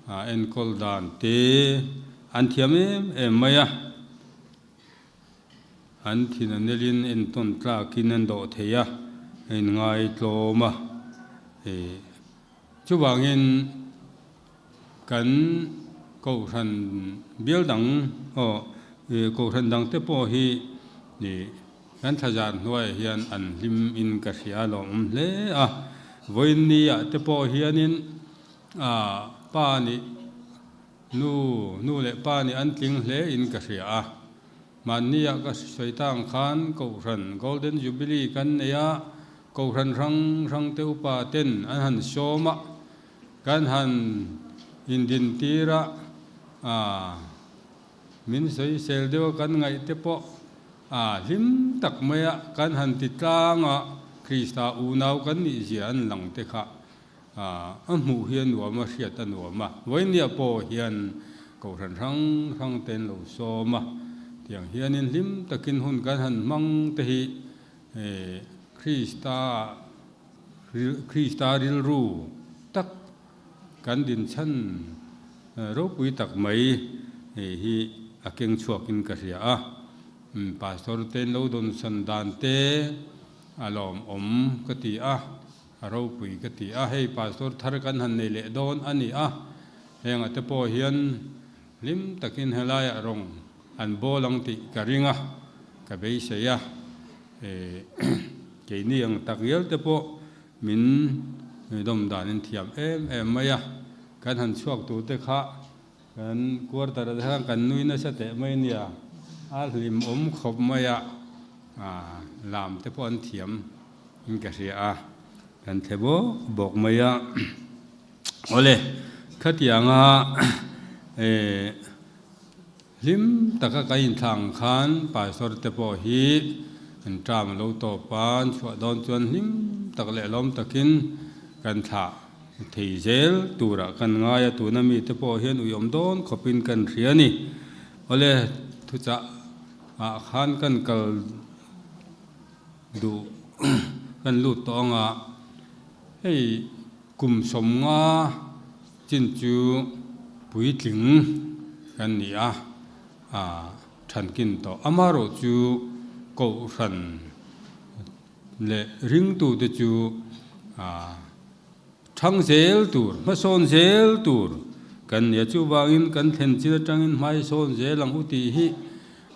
a enkawl dan te an thiam em em mai a. An thin a nelin entawn tlakin an dawh thei a, a inngai tlawm a. Chuvangin kan kohhran bial dang aw kohhran dangte pawh hi kan thlazar hnuaiah hian an hlim in ka hria a lawmawm hle a. Vawiin ni ah te pawh hianin pa nih nu nu leh pa nih an tling hle in ka hria a. Mahnia ka sawi ta ang khan Kohhran Golden Jubilee kan nei a, Kohhran hrang hrang te upa ten an han sawm a, kan han indintir a, aah min sawi sel deuh a kan ngaih te pawh aah hlim tak mai a kan han ti tlang a, Krista unau kan nih zia an lang te kha A hmuh hi a nuam a, hriat a nuam a. Vawinia pawh hian Kohhran hrang hrang te an lo sawm a. Tiang hianin hlim takin hun kan han hmang te hi Krista Krista rilru tak kan dinchhan ropui tak mai hi a keng chhuakin ka hria a. Pastor te an lo dawnsan dan te a lawmawm ka ti a. A ropui ka ti a, hei pastor thar kan han nei leh dawn a ni a, hengah te pawh hian hlim takin helaiah rawng an bawl ang tih ka ring a, ka beisei a, keini ang tak ngial te pawh min dawm danin thiam em em mai a, kan han chhuak tur te kha kan quarter ah te khan kan nui nasa teh mai nia, a hlimawm khawp mai a, lam te pawh an thiam. In ka hria a, kan thle bawk bawk mai a. Awle, khatianga eh hlim taka ka inthla ang khan pastor te pawh hi an term a lo tawp a, an chhuah dawn chuan hlim tak leh lawm takin kan thlah thei zel turah kan ngai a, tuna mite pawh hian uiawm dawn khawpin kan hria a ni. Awle, thuchah ah khan kan kal. Duh kan lut tawh ang a, hei kum 50 chin chu puitling kan ni a, ah thankin tawh. Amaherawh chu Kohhran leh ringtute chu ah thang zel tur, hmasawn zel tur kan ni a, chuvangin kan thlen chin atangin hmaisawn zel ang u tih hi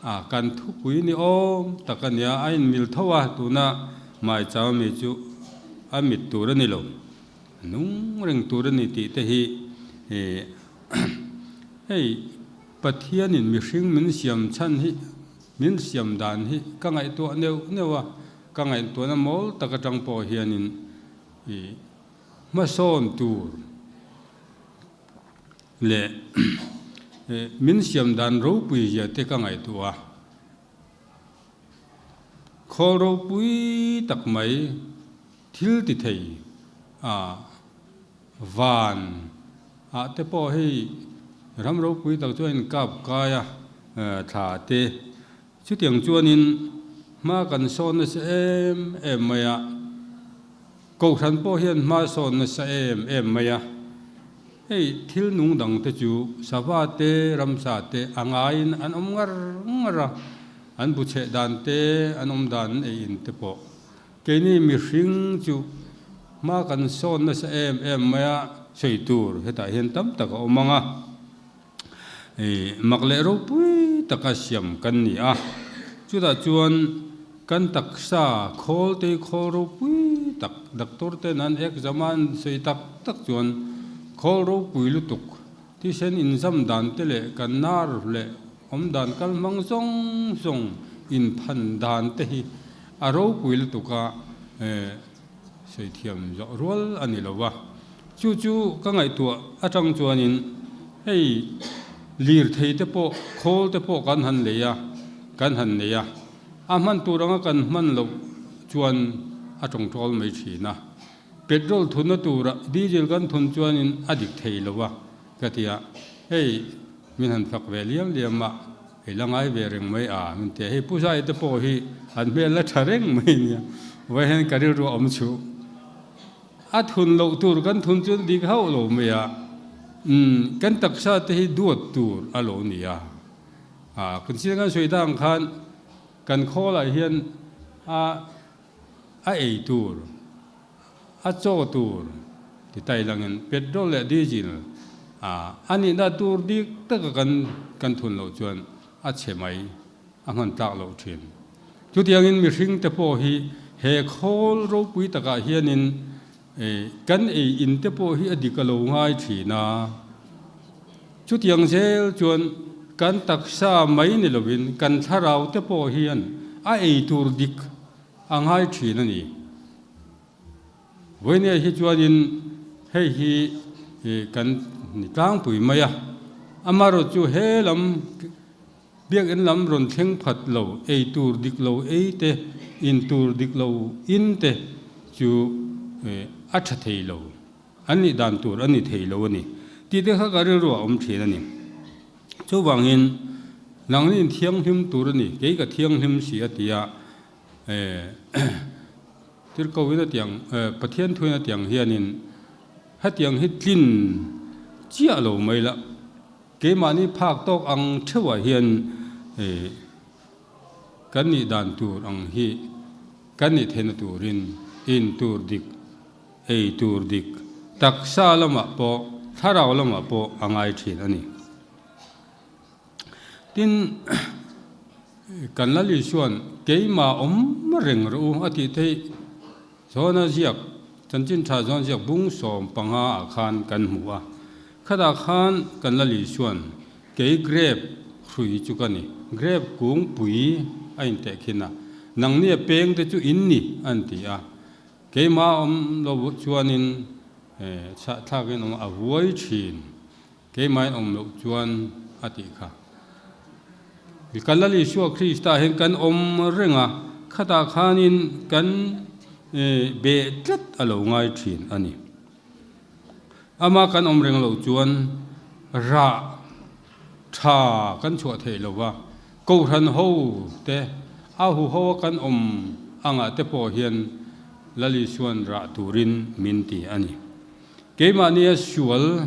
A, kan thupui ni awm tak a nia, a inmil tho a, tuna Maichau mi chu a mit tur a ni lo, a nung reng tur a ni tih te hi hei Pathianin mihring min siam chhan hi, min siam dan hi ka ngaihtuah neuh neuh a, ka ngaihtuahna mawl tak atang pawh hianin i hmasawn tur leh min siam dan ropui zia te ka ngaihtuah a, khawl ropui tak mai thil ti thei a van ah te pawh hei ram ropui tak chuan in kap kai a thla te chutiang chuanin hma kan sawn nasa em em mai a. Kohhran pawh hian hma sawn nasa em em mai a, hei thil nung dang te chu sava te, ramsa te a ngaiin an awm ngar ngar a, an bu chheh dan te, an awm dan an ei in te pawh. Keini mihring chu hma kan sawn nasa em em mai a, sawi tur hetah hian tam tak a awm ang a, Mak leh ropui taka siam kan ni a, chutah chuan kan taksa khawl te khawl ropui tak doctor ten an exam a an sawi tak tak chuan khawl ropui lutuk thisen inzam dan te leh kan nerve leh awm dan kal hmang zawng zawng inphan dan te hi a ropui lutuk a sawi thiam zawh rual a ni lo va. Chu chu ka ngaihtuah atang chuanin hei lirthei te pawh khawl te pawh kan han lei a, kan han nei a, a hman tur anga kan hman loh chuan a tawngtawl mai thin a. Petrol thunna tura diesel kan thun chuanin a dik thei lo a ka ti a, hei min han fak ve liam liam a, hei la ngai ve reng mai a min ti a, hei Pu Zai te pawh hi an hmel la tha reng mai nia, vawiin ka rilru a awm chhuh. A thun loh tur kan thun chu dik hauh lo mai a, umm kan taksa te hi duat tur a lo ni a, ah kan chiang kan sawi ta ang khan Kan khawlah hian a a ei tur, a chaw tur ti tai langin petrol leh diesel a a nihna tur dik taka kan kan thun loh chuan a chhe mai a hman tlak loh thin. Chutiangin mihring te pawh hi he khawl ropui takah hianin kan ei in te pawh hi a dik a lo ngai thin a. Chutiang zel chuan kan taksa mai ni lovin kan thlarau te pawh hian a ei tur dik a ngai thin a ni. Vawinia hi chuanin hei hi kan ni tlangpui mai a, amaherawhchu chu he lam biakinn lam rawn thleng phat lo, ei tur dik lo ei te, in tur dik lo in te chu a tha thei lo, an nih dan tur a ni thei lo a ni tih te kha ka rilru a awm thin a ni. Chuvangin nangni in thianghlim tur a ni, kei ka thianghlim si a ti a. Tirhkohin a tiang, Pathian thuin a tiang hianin hetiang hi tlin chiah lo mai la, keimahni phak tawk ang theuhah hian kan nih dan tur ang hi kan nih theihna turin in tur dik, ei tur dik, taksa lamah pawh, thlarau lamah pawh a ngai thin a ni. Tin, kan Lal Isua'n keimah awm reng rawh u a tih theih Zona ziak, Chanchin Tha Zona ziak bung 15 ah khan kan hmu a. Khatah khan kan Lal Isua'n kei grep hrui chu ka ni, grep kungpui a inteh khin a, nangni a peng te chu in ni an ti a. Keimah awm lo chuanin chhahthlakin awm a vuai thin. Keimahin awm loh chuan a tih kha. Kan Lal Isua Krista hian kan awm reng a, khatah khanin kan beh tlat a lo ngai thin a ni. Ama kan awm reng loh chuan rah tha kan chhuah theih lo va, Kohhran ho te, a huho a kan awm angah te pawh hian Lal Isua'n rah turin min ti a ni. Keimahnia sual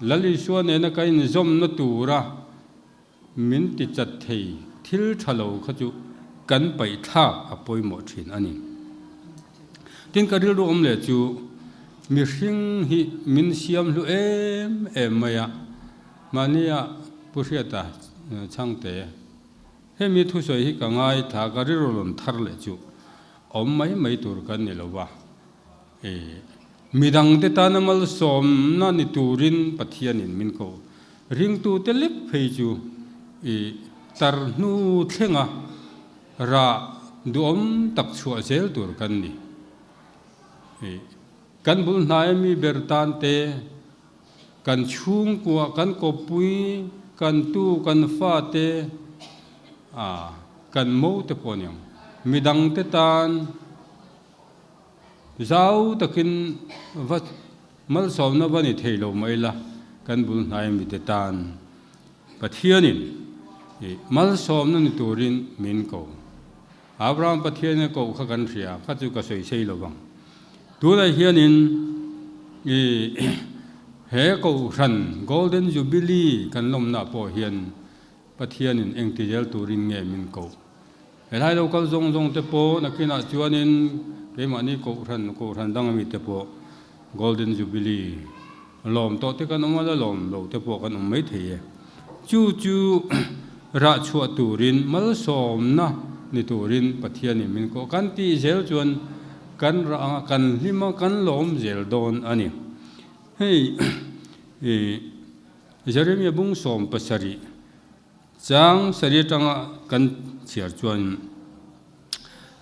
Lal Isua nena ka inzawmna tura min ti chat thei thil tha lo kha chu kan paih thlak a pawimawh thin a ni. Tin, ka rilru awm leh chu mihring hi min siam hlu em em mai a, mahnia Pu Hriata Chhangte hemi thusawi hi ka ngaithla ka rilru rawn thar leh chu awm mai mai tur kan ni lo va. Midangte tana malsawmna ni turin Pathianin min ko. Ringtute lek phei chu i tar hnu thlenga rah duhawm tak chhuah zel tur kan ni. Kan bul hnaia mi ber tan te, kan chhungkua, kan kawppui, kan tu, kan fate, kan mote pawh a ni ang. Midangte tan. Zau takin va malsawmna va ni thei lo mai la, kan bul hnai mite tan Pathianin malsawmna ni turin min ko. Abraham Pathianin a koh kha kan hria, kha chu ka sawi sei lo vang. Tunah hianin i he Kohhran Golden Jubilee kan lawmnaah pawh hian Pathianin engti zel turin nge min koh? Helai lo kal zawng zawng te pawh nakinah chuanin keimahni Kohhran, Kohhran dang ami te pawh Golden Jubilee lawm tawh te kan awm a, la lawm lo te pawh kan awm mai thei e. Chu chu rah chhuah turin, malsawmna ni turin Pathianin min koh. Kan tih zel chuan kan rah anga kan hlim a, kan lawm zel dawn a ni. Hei ih Jeremia bung 17 chang sarih atanga kan chhiar chuan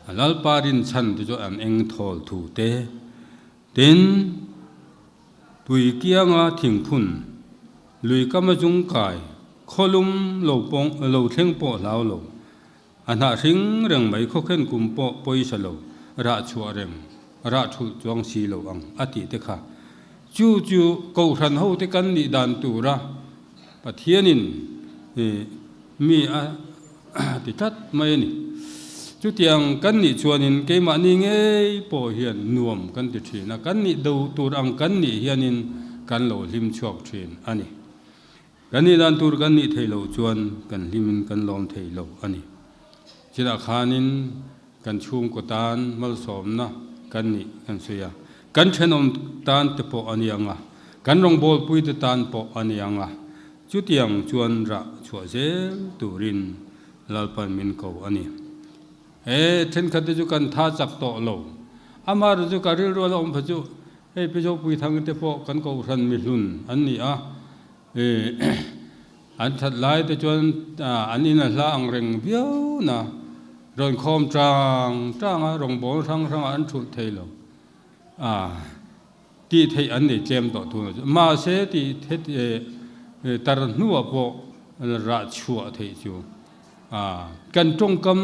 Lalpa rinchhan te chu an eng thawl thu te, tin tui kianga thingphun, lui kama zungkai, khawlum lo pawng lo thleng pawh hlau lo, a hnah hring reng mai khawkhen kum pawh pawisa lo, rah chhuah reng, rah thulh chuang si lo ang a tih te kha. Chu chu Kohhran hote kan nih dan tura Pathianin mi a ti tlat mai a ni. Chutiang kan nih chuanin keimahni ngei pawh hian nuam kan ti thin a, kan nih do tur ang kan nih hianin kan lo hlim chhuak thin a ni. Kan nih dan tur kan nih theih loh chuan kan hlimin kan lawm thei lo a ni. Chutah khanin kan chhungkaw tan malsawmna kan nih kan sawi a, kan thenawm tan te pawh a ni ang a, kan rawngbawlpui te tan pawh a ni ang a, chutiang chuan rah chhuah zel turin Lalpan min ko a ni. He thenkhat te chu kan tha chak tawh lo. Amaherawhchu chu ka rilru a la awm pha chu hei Pi Zopui Thang te pawh kan kohhran mihlun an ni a, an that lai te chuan an in a hla ang reng viau na, rawn khawm tang tang a, rawngbâwl hrang hrangah an thulh thei lo a, tih theih an nei tlem tawh thung a chu. Mahse tih tar hnuah pawh rah chhuah theih chu kan tawngkam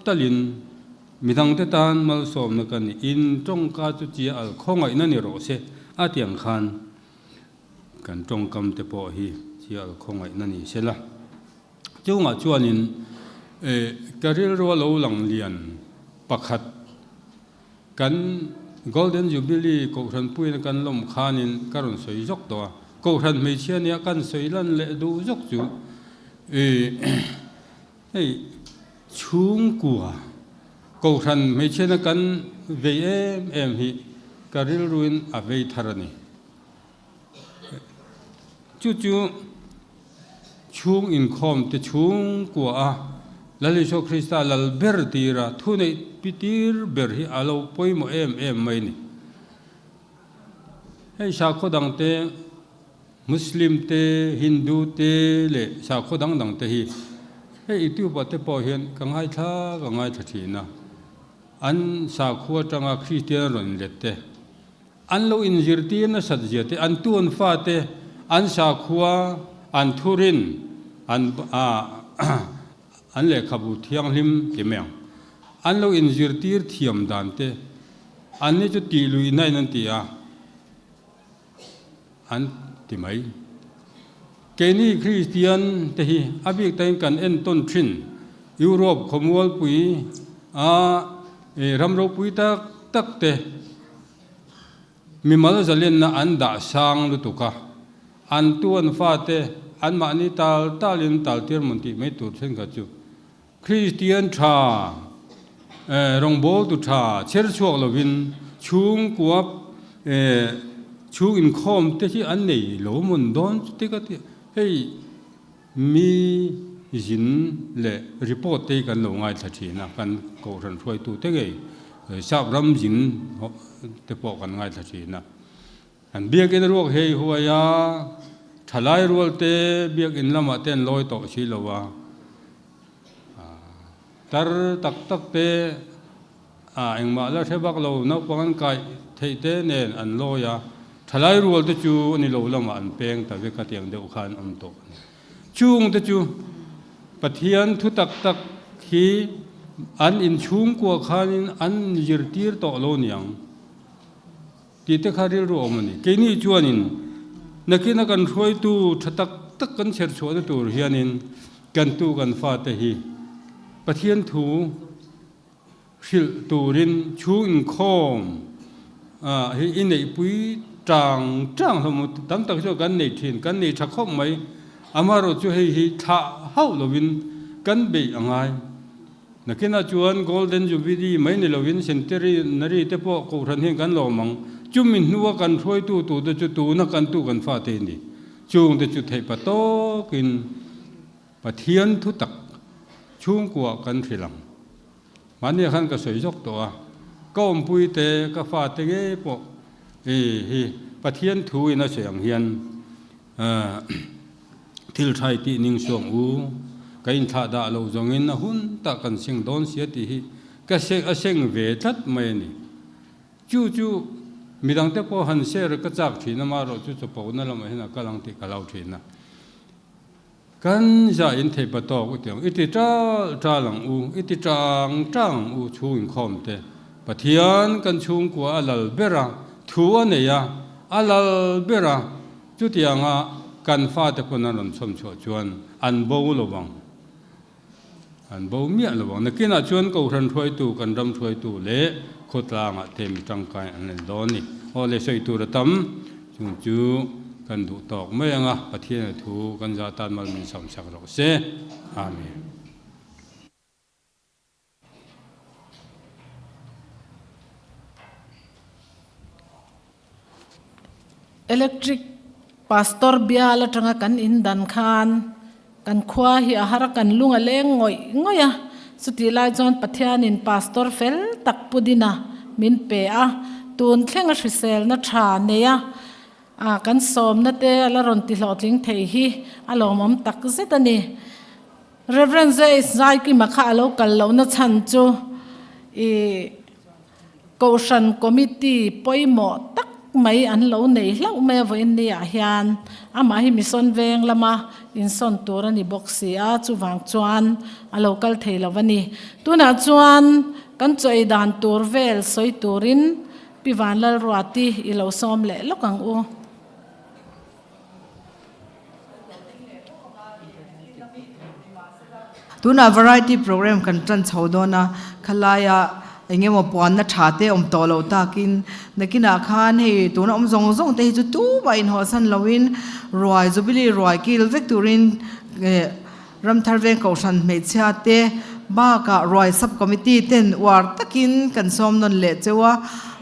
talin midangte tan malsawmna ka ni, in tawngka chu chia al khawngaihna ni rawh se a ti ang khan. Kan tawngkam te pawh hi chial khawngaihna ni se la. Chungah chuanin ka rilrua lo lang lian pakhat kan Golden Jubilee Kohhran puiin kan lawm khanin ka rawn sawi zawk tawh a. Kohhran hmeichhia nia kan sawi lan leh duh zawk chu hei chhungkua Kohhran hmeichhiana kan vei em em hi ka rilruin a vei thar a ni. Chu chu chhung inkhawm te chhungkua a Lal Isua Krista lal ber tira thuneih pi tir ber hi a lo pawimawh em em mai a ni. Hei sakhaw dang te, Muslim te, Hindu te leh sakhaw dang dang te hi hei YouTube ah te pawh hian ka ngaithla ka ngaithla thin a, an sakhua atanga Kristian rawn inlet te, An lo inzirtir nasat zia te, an tu an fa te, an sakhua, an thurin, an an lehkhabu thianghlim ti mai ang. An lo inzirtir thiam dan te, an ni chu tih luihna in an ti a, an ti mai. Keini Kristian te hi a bik takin kan entawn thin. Europe khawmualpui a ram ropui tak tak te mimal zalenna an dah sang lutuk a, an tu an fate anmahni tal talin taltir mawn tih mai tur thenkhat chu Kristian tha, rawngbawltu tha chher chhuak lovin chhungkua chhung inkhawm te hi an nei lo mawn dawn chu te ka ti a, hei mi zin leh report te hi kan lo ngaithla thin a, kan kohhran hruaitu te ngei sap ram zin te pawh kan ngaithla thin a, an biakin ruak hei huai a, thalai rual te biakin lamah te an lawi tawh si lo a. Tar tak tak te ah engmah la hre vak lo naupang an kaih theih te nen an lawi a, thalai rual te chu a ni lo lamah an peng ta vek a tiang deuh khan awm tawh a ni. Chung te chu Pathian thu tak tak hi an inchhungkua khanin an zirtir tawh lo niang. Tih te kha rilru awm a ni. Keini chuanin nakina kan hruaitu tha tak tak kan chher chhuahna tur hianin kan tu kan fate hi Pathian thu hrilh turin chhung inkhawm hi i neihpui tang tang hlawm u. Tam tak chuan kan nei thin, kan nei tha khawp mai. Amaherawhchu hei hi thlah hauh lovin kan beih a ngai. Nakinah chuan Golden Jubilee mai ni lovin Centenary te pawh Kohhran hian kan lawm ang. Chumi hnua kan hruaitu tute chu tuna kan tu kan fate a ni. Chungte chu theihpa tawkin Pathian thu tak chhungkuah kan hrilh ang. Mahnia khan ka sawi zawk tawh a, ka awmpui te, ka fate ngei pawh i hi Pathian thu in a sawi ang hian Thil thai tih ning suang u, ka inthlah dah lo zawngin a hun tak kan seng dawn sia tih hi ka seng a seng ve tlat mai a ni. Chu chu midangte pawh han share ka chak thin a, marawh chu chawpawhna lamah hian a kal ang tih ka lau thin a. Kan zah in thei pa tawk u tiang i ti tal tal ang u, i ti tang tang ang u chhung inkhawm te. Pathian kan chhungkua a lal ber a, thu a nei a, a lal ber a, Chutianga kan fate pawn an rawn chhawm chhuah chuan an bo lo vang. An bo miah lo vang. Nakinah chuan Kohhran hruaitu, kan ram hruaitu leh khawtlangah te mi tangkai an en dawn a ni. Aw le sawi tur a tam. Chung chu Kan duh tawk mai ang a, Pathian a thu kan zah tan mal min sawm sak rawh se. Amen. Electric Pastor bial atanga kan in dan khan kan khua hi a har a, kan lung a leng ngawih ngawih a. Chutih lai chuan Pathianin Pastor fel tak pu dina min pe a, tun thlenga hriselna tha nei a, a kan sawmna te a la rawn ti hlawhtling thei hi a lawmawm tak zet a ni. Rev. Zai Zaikima kha a lo kal lohna chhan chu i Kohhran Committee pawimawh tak mai an lo nei hlauh mai a vawiin ni ah hian amah hi Mission Veng lama insawn tur a ni bawk si a, chuvang chuan a lo kal thei lo a ni. Tunah chuan kan chaw ei dan tur vel sawi turin Pi Vanlalruati i lo sawm leh lawk ang u. Tunah variety program kan tan chho dawn a, khalaia eng emaw puanna tha te awm tawh loh takin nakinah khan hei tuna awm zawng zawng te hi chu tumah inhawhsan loin ruai jubilee ruai kil vek turin eh Ramthar Veng Kohhran hmeichhia te bakah ruai sub committee ten uar takin kan sawm nawn leh cheu a,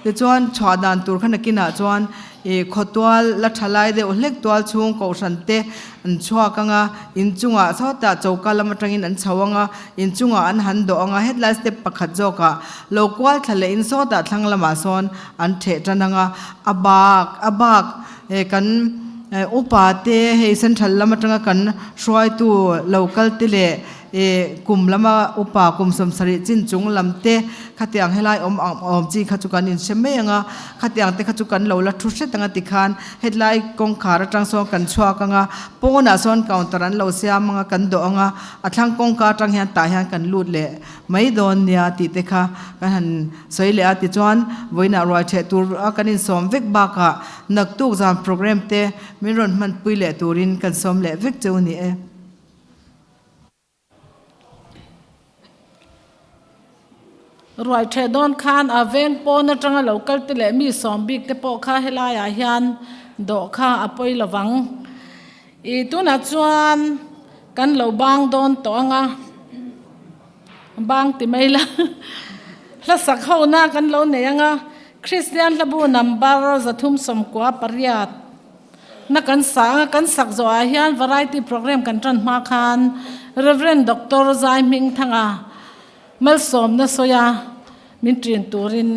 tichuan chhuah dan tur kha nakinah chuan Ih khawtual la tha lai deuh hlek tual chhung kohhran te an chhuak ang a, inchungah sawtah choka lam atangin an chho ang a, inchungah an han dawh ang a, hetlai step pakhat zawkah lo kual thla leh in sawtah thlang lamah sawn an theh tan ang a, a bak a bak eh kan upa te hei central lam atanga kan hruaitu lo kal te leh Ih, kum lama upa kum 70 chin chung lam te khatiang helai awm ang awm chi kha chu kan inhre mai ang a, khatiang te kha chu kan lo la thu hret ang a tikhan hetlai kawngkhar atang sawn kan chhuak ang a, pawnah sawn counter an lo siam ang a, kan dawh ang a, a thlang kawngka atang hian tah hian kan lut leh mai dawn nia tih te kha kan han sawi leh a, tichuan vawiinah ruai theh tur a kan insawm vek bakah naktuk zan programme te min rawn hmanpui leh turin kan sawm leh vek cheu ni e. Ruai theh dawn khan a veng pawn atanga lo kal te leh mi sawm bik te pawh kha helaiah hian dawh kha a pawi lo vang. I tunah chuan kan lo bang dawn tawh ang a, bang ti mai la, hla sak hona kan lo nei ang a, Kristian hlabu number 398. Na kan sa anga kan sak zawhah hian variety programme kan tan hma khan Rev. Doctor Zai Hmingthanga malsawmna sawia min ṭin turin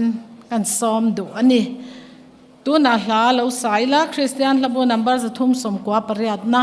kan sawm duh a ni. Tunah hla lo sa ila Kristian hlabu number 398 na.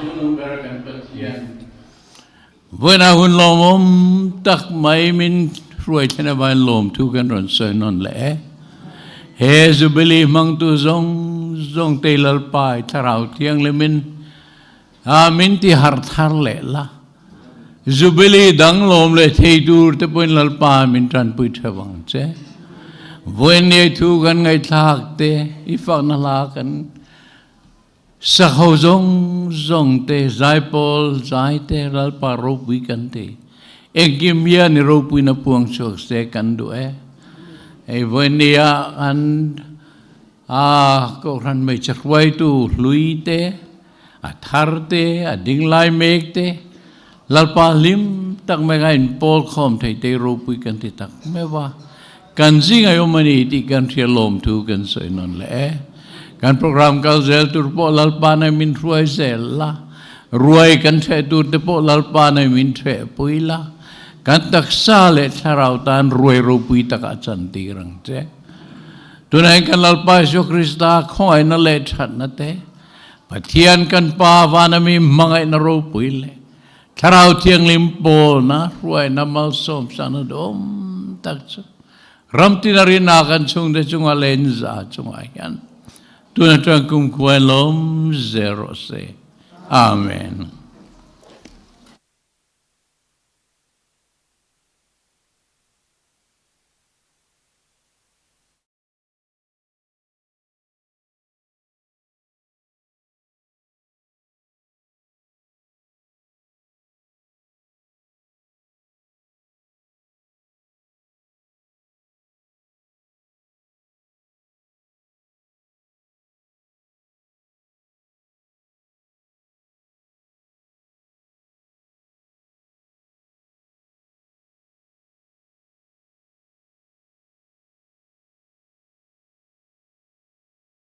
Chungnung ber kan Pathian. Vawiinah hun lawmawm tak mai min hruai thlen avangin lawmthu kan rawn sawi nawn leh e. He Jubilee hmangtu zawng zawng te Lalpa i Thlarau Thianghlimin a min ti harh thar leh la. Jubilee dang lawm leh thei tur te pawhin Lalpa min tanpui theuh ang che. Vawiin ni thu kan ngaihthlak te i fakna hla kan Sakho zawng zawng te, zaipawl zai te, Lalpa ropui kan ti. Engkim hian i ropuina puang chhuak se kan duh e. Hei vawinia kan a Kohhran hmeichhe hruaitu hlui te, a thar te, a dinglai mek te, Lalpa hlim tak mai kha inpawl khawm thei te i ropui kan ti tak meuh a. Kan zing a awm a ni tih kan hria lawmthu kan sawi nawn leh e. Kan program kal zel tur pawh Lalpa nei min hruai zel la, ruai kan hreh tur te pawh Lalpa nei min hreh pui la, kan taksa leh thlarau tan ruai ropui takah chan tir ang che. Tunah hian kan Lalpa Isua Krista khawngaihna leh thatna te, Pathian kan Pa vana mi hmangaihna ropui leh Thlarau Thianghlim pawlna hruaina malsawm sana dawm tak chu ramtin a rinna kan chhungte chunga len za chungah hian tun atang kumkhua in lawm zel rawh se. Amen.